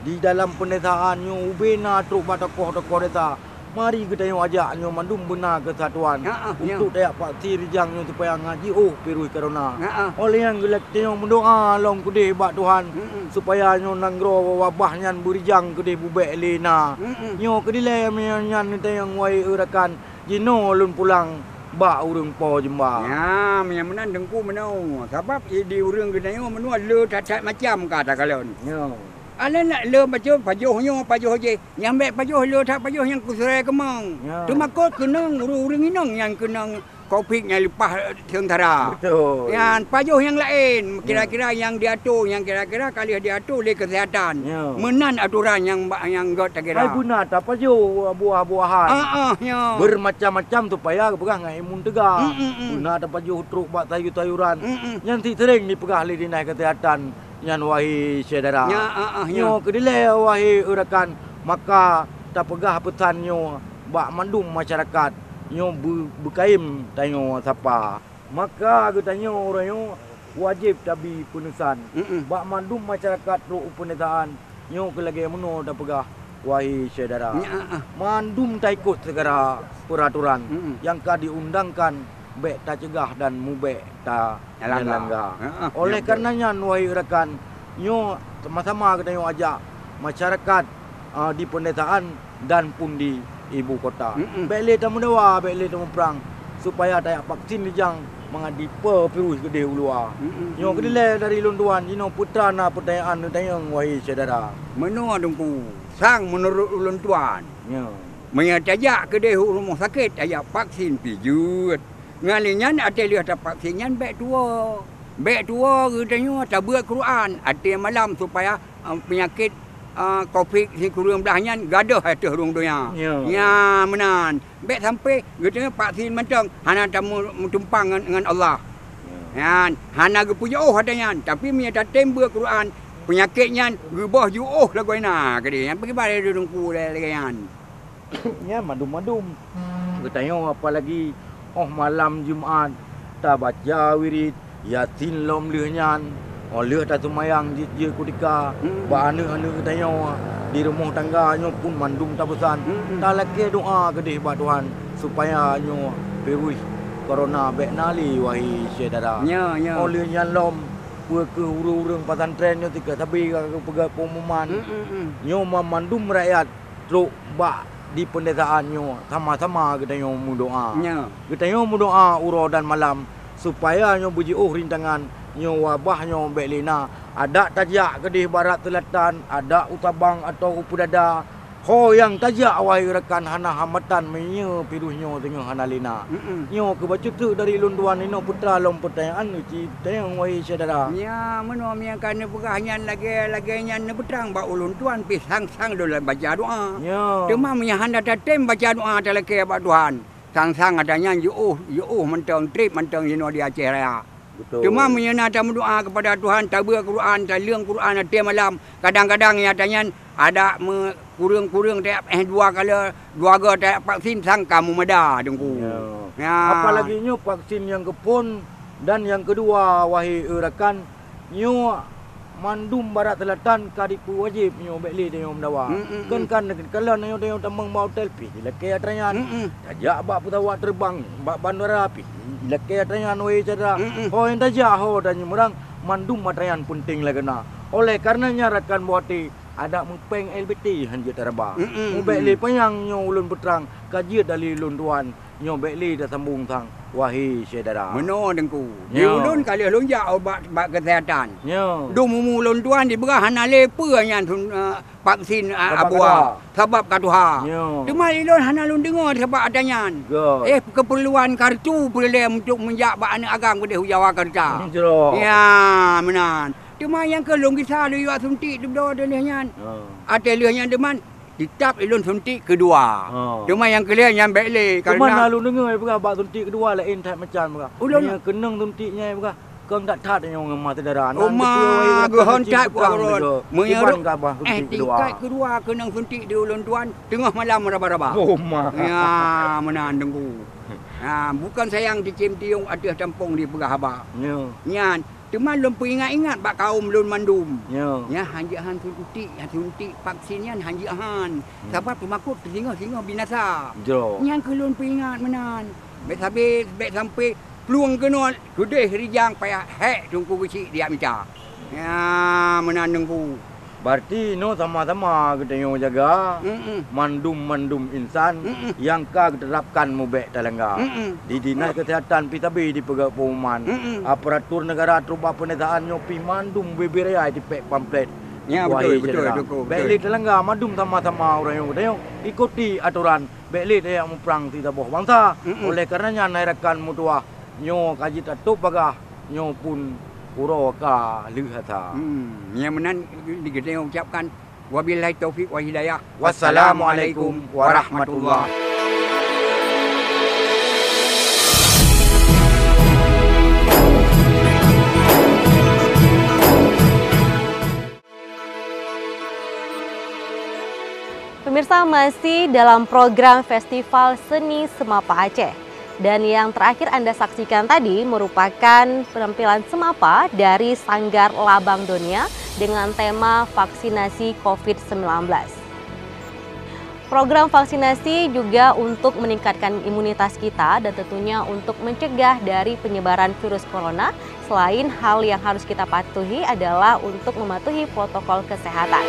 di dalam peundesaan nyoe ubé na trok bak tokoh-tokoh desa. Mari geutanyoe ajak nyoe mandum beuna keusatuan Ah, ah, ya. untuk tajak vaksin rijang nyoe supaya ngat jiôh virus corona. Ah, ah. Oleh nyan geutanyoe meudoa lom keudeh bak Tuhan Mm, mm. supaya nyoe nanggroe wabah nyan beurijang keudeh bubek lé na. Mm, mm. Nyoe keudilée meunyoe nyan neutanyong, wahé e rakan, jinoe lôn pulang bak ureuëng po jeumba. Ya, meunyoe meunan Teungku meunoe. Sabab di ureuëng geutanyoe meunoe le that-that macam ka takalon. Ya. Alèh na le pajoh, pajoh nyoe, pajoh jéh. Nyang bék pajoh le that pajoh nyang keusurée keumong. Ya. Teumakot keunong ureuëng-ureuëng inong nyang keunong covid nyang leupah, eh, seungtara. Betul. Nyan pajoh nyang laén, Ya. kira-kira nyang diato, nyang kira-kira ka lheueh diato lé keuseuhatan. Ya. Meunan atoran nyang ba-, nyang göt takira. Hai beuna tapajoh buah-buahan. Ah, ah, ya. Bermacam-macam supaya geupeugah ngon imun teuga. Mm, mm, mm. Beuna tapajoh trok bak sayur-sayuran. Mm, mm. Nyan sit seuréng dipeugah lé dinas keuseuhatan. Nyan wahé syedara. Nya, ah, ah, nya. Nyoe keudilée wahé e rakan, maka tapeugah peusan nyoe bak mandum masyarakat nyoe beu-, beukayém tanyoe sapa. Maka geutanyoe uroe nyoe wajéb tabi peuneusan Mm-mm. bak mandum masyarakat trok u peundesaan nyoe keu lagée meunoe tapeugah, wahé syedara. Nya, ah, ah. Mandum taikot segara peuratoran Mm-mm. nyang ka diundangkan bék tacegah dan mubék ta Nyalangga. nyalangga. Heeh, Oleh nyoe kareuna nyan, wahé rakan, nyoe sama-sama geutanyoe ajak masyarakat, a, di peundesaan dan pun di ibu kota. Mm-mm. Bék lé tameudawa, bék lé tamuprang, supaya tajak vaksin rijang mangat dipe virus keudeh u luwa. Mm-mm. Nyoe keudilée dari lôn tuan, jinoe peue na peutanyaan neutanyong, wahé syedara. Meunoe Teungku, sang meunurot ulôn tuan. Nyoe. Meunyoe tajak keudeh u rumoh sakét, tajak vaksin pih jeuet. Ngon lé nyan, até lheueh tapaksin nyan bék tuwoe. Bék tuwoe geutanyoe tabeuet Quran até malam supaya, eh, peunyakét, eh, covid sikureueng blaih nyan gadôh ateueh rhueng donya. Ya. Nya meunan. Bék sampai geutanyoe paksin mantong hana tameutumpang ngon, ngon Allah. Ya. Nyan, hana geupeujiôh até nyan. Tapi meunyoe tatem beuet Quran, peunyakét nyan geuboh jiôh lagoena keudeh. Nyan pakriban lé Teungku lagée nyan. Nyan mandum-mandum. Geutanyoe apalagi óh malam Jumat, tabaca wirid Yasin lom lheueh nyan, óh lheueh taseumayang jeuet-jeuet kutika, Hmm. bak aneuëk-aneuëk geutanyoe di rumoh tangga nyoe pun mandum tabeusan. Hmm, hmm. Talakée doá keudeh bak Tuhan, supaya nyoe virus corona bék na lé, wahé syedara. Nya, nya. Óh lheueh nyan lom, peue keuh ureuëng-ureuëng pesantren nyoe tika sabe ka geupeugah peumuman. Hmm, hmm, hmm. Nyoe ma-, mandum rakyat trok bak di peundesaan nyoe sama-sama geutanyoe meudoá. Nya. Geutanyoe meudoá uroe dan malam, supaya nyoe beujiôh rintangan nyoe wabah nyoe bék lé na. Adak tajak keudeh barat seulatan, adak u Sabang atawa u Peudada. Ho nyang tajak, wahé rakan, hana hambatan meunyoe virus nyoe teungoh hana lé na. Mm-mm. Nyoe keuh bacut teuk dari lôn tuan inoe putra lom peutanyaan neuci tanyong, wahé syedara. Nya, meunoe nyang ka neupeugah nyan lagée, lagée nyan neupeutrang bak ulôn tuan pih sang-sang lôn baca doá. Ya. Teuma meunyoe hana tatem baca doá talakée bak Tuhan, sang-sang ata nyan jiôh, jiôh mantong, treb mantong jinoe di Aceh Raya. Betul. Teuma meunyoe na tameudoá keupada Tuhan, tabeuet Quran, taleueng Quran até malam, kadang-kadang nyata nyan ada meukureueng-kureueng teuh, eh, dua kali, dua go teuh vaksin sang ka meumada Teungku. Ya. Ya. Apalagi nyoe vaksin nyang keuphon dan nyang keudua, wahé rakan, nyoe mandum barat seulatan ka dipeuwajéb nyoe bék lé tanyoe meudawa. Mm, mm, Kan, mm. kan, kalau nyoe tanyoe tamong bak hotel pih jilakée atra nyan. Mm, mm. Tajak bak peusawat teubang bak bandara pih jilakée atra nyan, wahé syedara. Mm, mm. Ho nyang tajak ho dan nyang meurang mandum atra nyan peunteng lagée na. Oleh kareuna nyan rakan buah até, adak meupéng L B T han jeuet taraba. Mm, mm, Mubék mm. lé panyang nyoe ulôn peutrang ka jeuet dari lôn tuan. Nyoe bék lé tasambong sang, wahé syedara. Meunoe Teungku. Di Nyoe. ulôn ka lheueh lôn jak bak, bak keuseuhatan. Nyoe. Dum umu lôn tuan dipeugah hana lé peue nyan sun-, eh, vaksin, eh, Sabab abuwa. ka tuha. Sabab ka tuha. Nyoe. Teuma lé lôn hana lôn deungoe sabab ata nyan. Good. Eh, keupeurluan kartu peureulée untuk meujak bak aneuëk agam keudeh u Jawa Karta. Jroh. Ya, meunan. Teuma nyang keu lôn gisa lôn jak suntik teudoe lheueh nyan. Ha. Até lheueh nyan teuma Teutab ilôn suntik keudua. Oh. Cuma nyang keulhèe nyan bèk lé, Cuma kareuna na lôn deungö peugah bak suntik keudua laén that macam peugah. Ulôn Meunyoe keunong suntik nyan peugah, Kong that-that nyoe ngon ma syedara. Uma geuhon that kuah urot. Meunyoe iban ka bah eh, suntik kedua. Tingkat kedua keunong suntik di ulôn tuan, teungoh malam raba-raba. Uma. Ya, meunan Teungku. Ha, bukon sayang cicém tiong ateueh tampong dipeugah haba. Ya. Nyan, teuma lôn peuingat-ingat bak kaum lôn mandum. Ya. Nyan hanjeuet han suntik, suntik vaksin nyan hanjeuet han. Hmm. Sabab teumakot singoh-singoh binasa. Jo. Nyan keuh lôn peuingat meunan. Bèk sabe, bèk sampai plueng keunoe keudeh rijang payah hék Teungku Geuchik diak mita. Ya, meunan Teungku. Berarti nyoe sama-sama geutanyoe jaga Mm-mm. mandum-mandum insan Mm-mm. nyang ka geuterapkan mubèk talangga. Mm-mm. Di Dinas Kesehatan pih sabe dipeugah pengumuman. Mm-mm. Aparatur negara trok bak peudesaan nyoe pih mandum bubé raya tipèk pamflet. Ya, betul, betul, syedara. Betul, betul. Bèk lé talangga, mandum sama-sama ureueng nyoe geutanyoe ikuti atoran. Bèk lé tajak muprang sisaboh bansa. Mm-mm. Oleh kareuna nyan, hai rakan meutuwah, nyoe ka jeuet tatôb bagaih, nyoe phon uroe ka lheueh asa. Hmm, nyang meunan di geutanyoe ucapkan, wabillahi taufiq wal hidayah. Wassalamualaikum warahmatullah. Pemirsa, masih dalam program Festival Seni Semapa Aceh. Dan yang terakhir Anda saksikan tadi merupakan penampilan semapa dari Sanggar Labang Donya dengan tema vaksinasi covid sembilan belas. Program vaksinasi juga untuk meningkatkan imunitas kita dan tentunya untuk mencegah dari penyebaran virus corona. Selain hal yang harus kita patuhi adalah untuk mematuhi protokol kesehatan.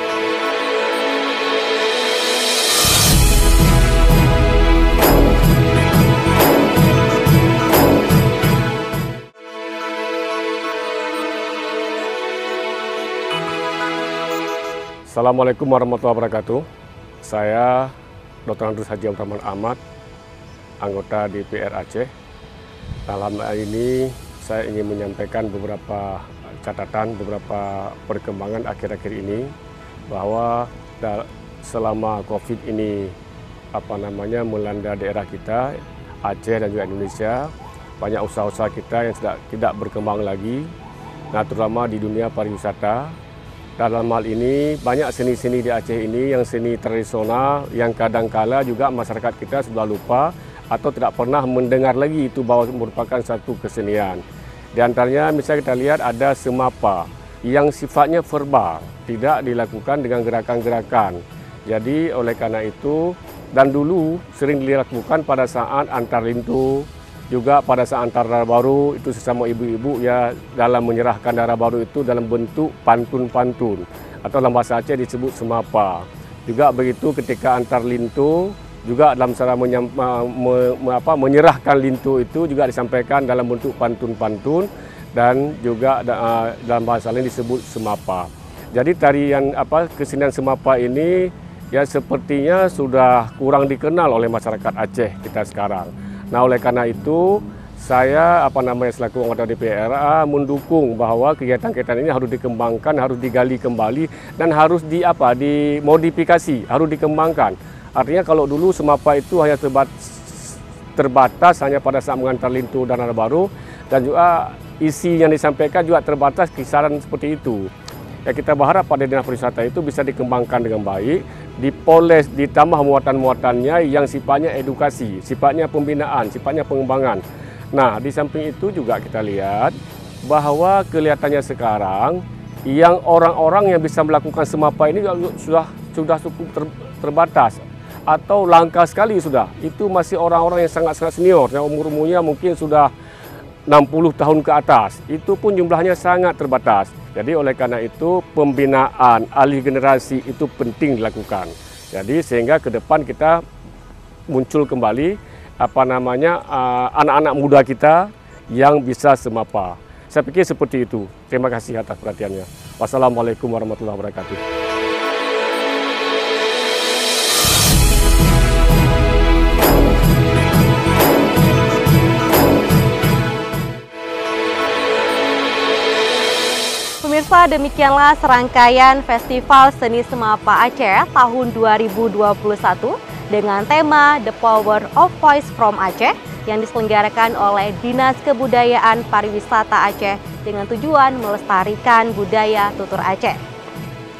Assalamualaikum warahmatullahi wabarakatuh. Saya, Doktor Andrews Haji Abdurrahman Ahmad, anggota D P R Aceh. Dalam hal ini, saya ingin menyampaikan beberapa catatan, beberapa perkembangan akhir-akhir ini, bahwa da-, selama covid ini, apa namanya, melanda daerah kita, Aceh dan juga Indonesia, banyak usaha-usaha kita yang tidak, tidak berkembang lagi. Nah, terutama di dunia pariwisata. Dalam hal ini, banyak seni-seni di Aceh ini yang seni tradisional yang kadangkala juga masyarakat kita sudah lupa atau tidak pernah mendengar lagi itu bahwa merupakan satu kesenian. Di antaranya, misalnya kita lihat ada semapa yang sifatnya verbal, tidak dilakukan dengan gerakan-gerakan. Jadi, oleh karena itu, dan dulu sering dilakukan pada saat antar linto, juga pada saat antar dara baru, itu sesama ibu-ibu, ya, dalam menyerahkan dara baru itu dalam bentuk pantun-pantun, atau dalam bahasa Aceh disebut semapa. Juga begitu ketika antar linto, juga dalam cara menyam-, me-, me-, me-, apa, menyerahkan linto itu juga disampaikan dalam bentuk pantun-pantun dan juga da-, dalam bahasa lain disebut semapa. Jadi tarian, apa, kesenian semapa ini, ya, sepertinya sudah kurang dikenal oleh masyarakat Aceh kita sekarang. Nah, oleh karena itu, saya, apa namanya, selaku anggota D P R A mendukung bahwa kegiatan-kegiatan ini harus dikembangkan, harus digali kembali, dan harus di, apa, dimodifikasi, harus dikembangkan. Artinya, kalau dulu semapa itu hanya terbat-, terbatas hanya pada saat mengantar linto dan dara baru, dan juga isi yang disampaikan juga terbatas kisaran seperti itu. Ya, kita berharap pada Dinas Pariwisata itu bisa dikembangkan dengan baik, dipoles, ditambah muatan-muatannya yang sifatnya edukasi, sifatnya pembinaan, sifatnya pengembangan. Nah, di samping itu juga kita lihat bahwa kelihatannya sekarang yang orang-orang yang bisa melakukan semapa ini juga sudah, sudah cukup ter-, terbatas atau langka sekali sudah. Itu masih orang-orang yang sangat-sangat senior, yang umur-umurnya mungkin sudah enam puluh tahun ke atas, itu pun jumlahnya sangat terbatas. Jadi, oleh karena itu, pembinaan alih generasi itu penting dilakukan. Jadi, sehingga ke depan kita muncul kembali, apa namanya, ah, anak-anak muda kita yang bisa semapa. Saya pikir seperti itu. Terima kasih atas perhatiannya. Wassalamualaikum warahmatullahi wabarakatuh. Pemirsa, demikianlah serangkaian Festival Seni Semapa Aceh tahun dua ribu dua puluh satu dengan tema The Power of Voice from Aceh yang diselenggarakan oleh Dinas Kebudayaan Pariwisata Aceh dengan tujuan melestarikan budaya tutur Aceh.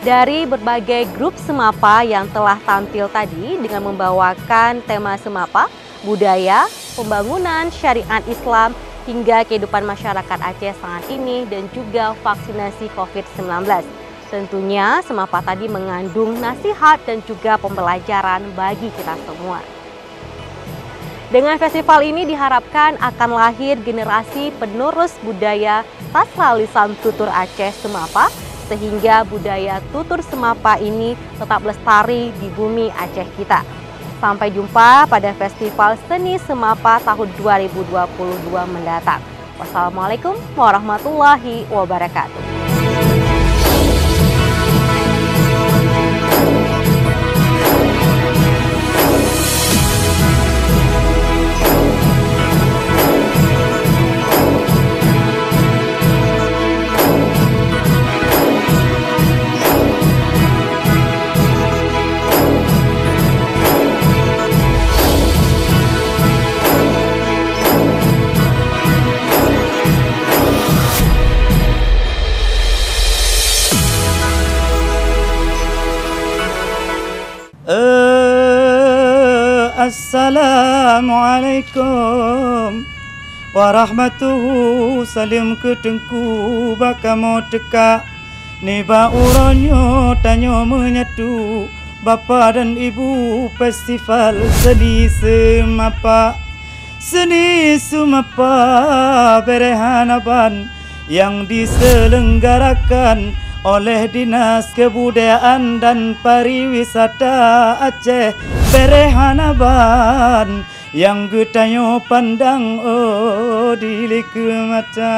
Dari berbagai grup seumapa yang telah tampil tadi dengan membawakan tema seumapa, budaya, pembangunan syariat Islam, hingga kehidupan masyarakat Aceh saat ini dan juga vaksinasi covid sembilan belas. Tentunya, seumapa tadi mengandung nasihat dan juga pembelajaran bagi kita semua. Dengan festival ini diharapkan akan lahir generasi penerus budaya sastra lisan tutur Aceh seumapa, sehingga budaya tutur seumapa ini tetap lestari di bumi Aceh kita. Sampai jumpa pada Festival Seni Seumapa tahun dua ribu dua puluh dua mendatang. Wassalamualaikum warahmatullahi wabarakatuh. Eh, assalamualaikum warahmatuhu. Saleuem keu Teungku bak kamoe teuka. Nibak uroe nyoe tanyoe meunyatu, Bapak dan Ibu, Festival Seni Seumapa. Seni Seumapa bèrèh hana ban nyang diselenggarakan oleh Dinas Kebudayaan dan Pariwisata Aceh, bèrèh hana ban nyang geutanyoe pandang, oh, di likeu mata.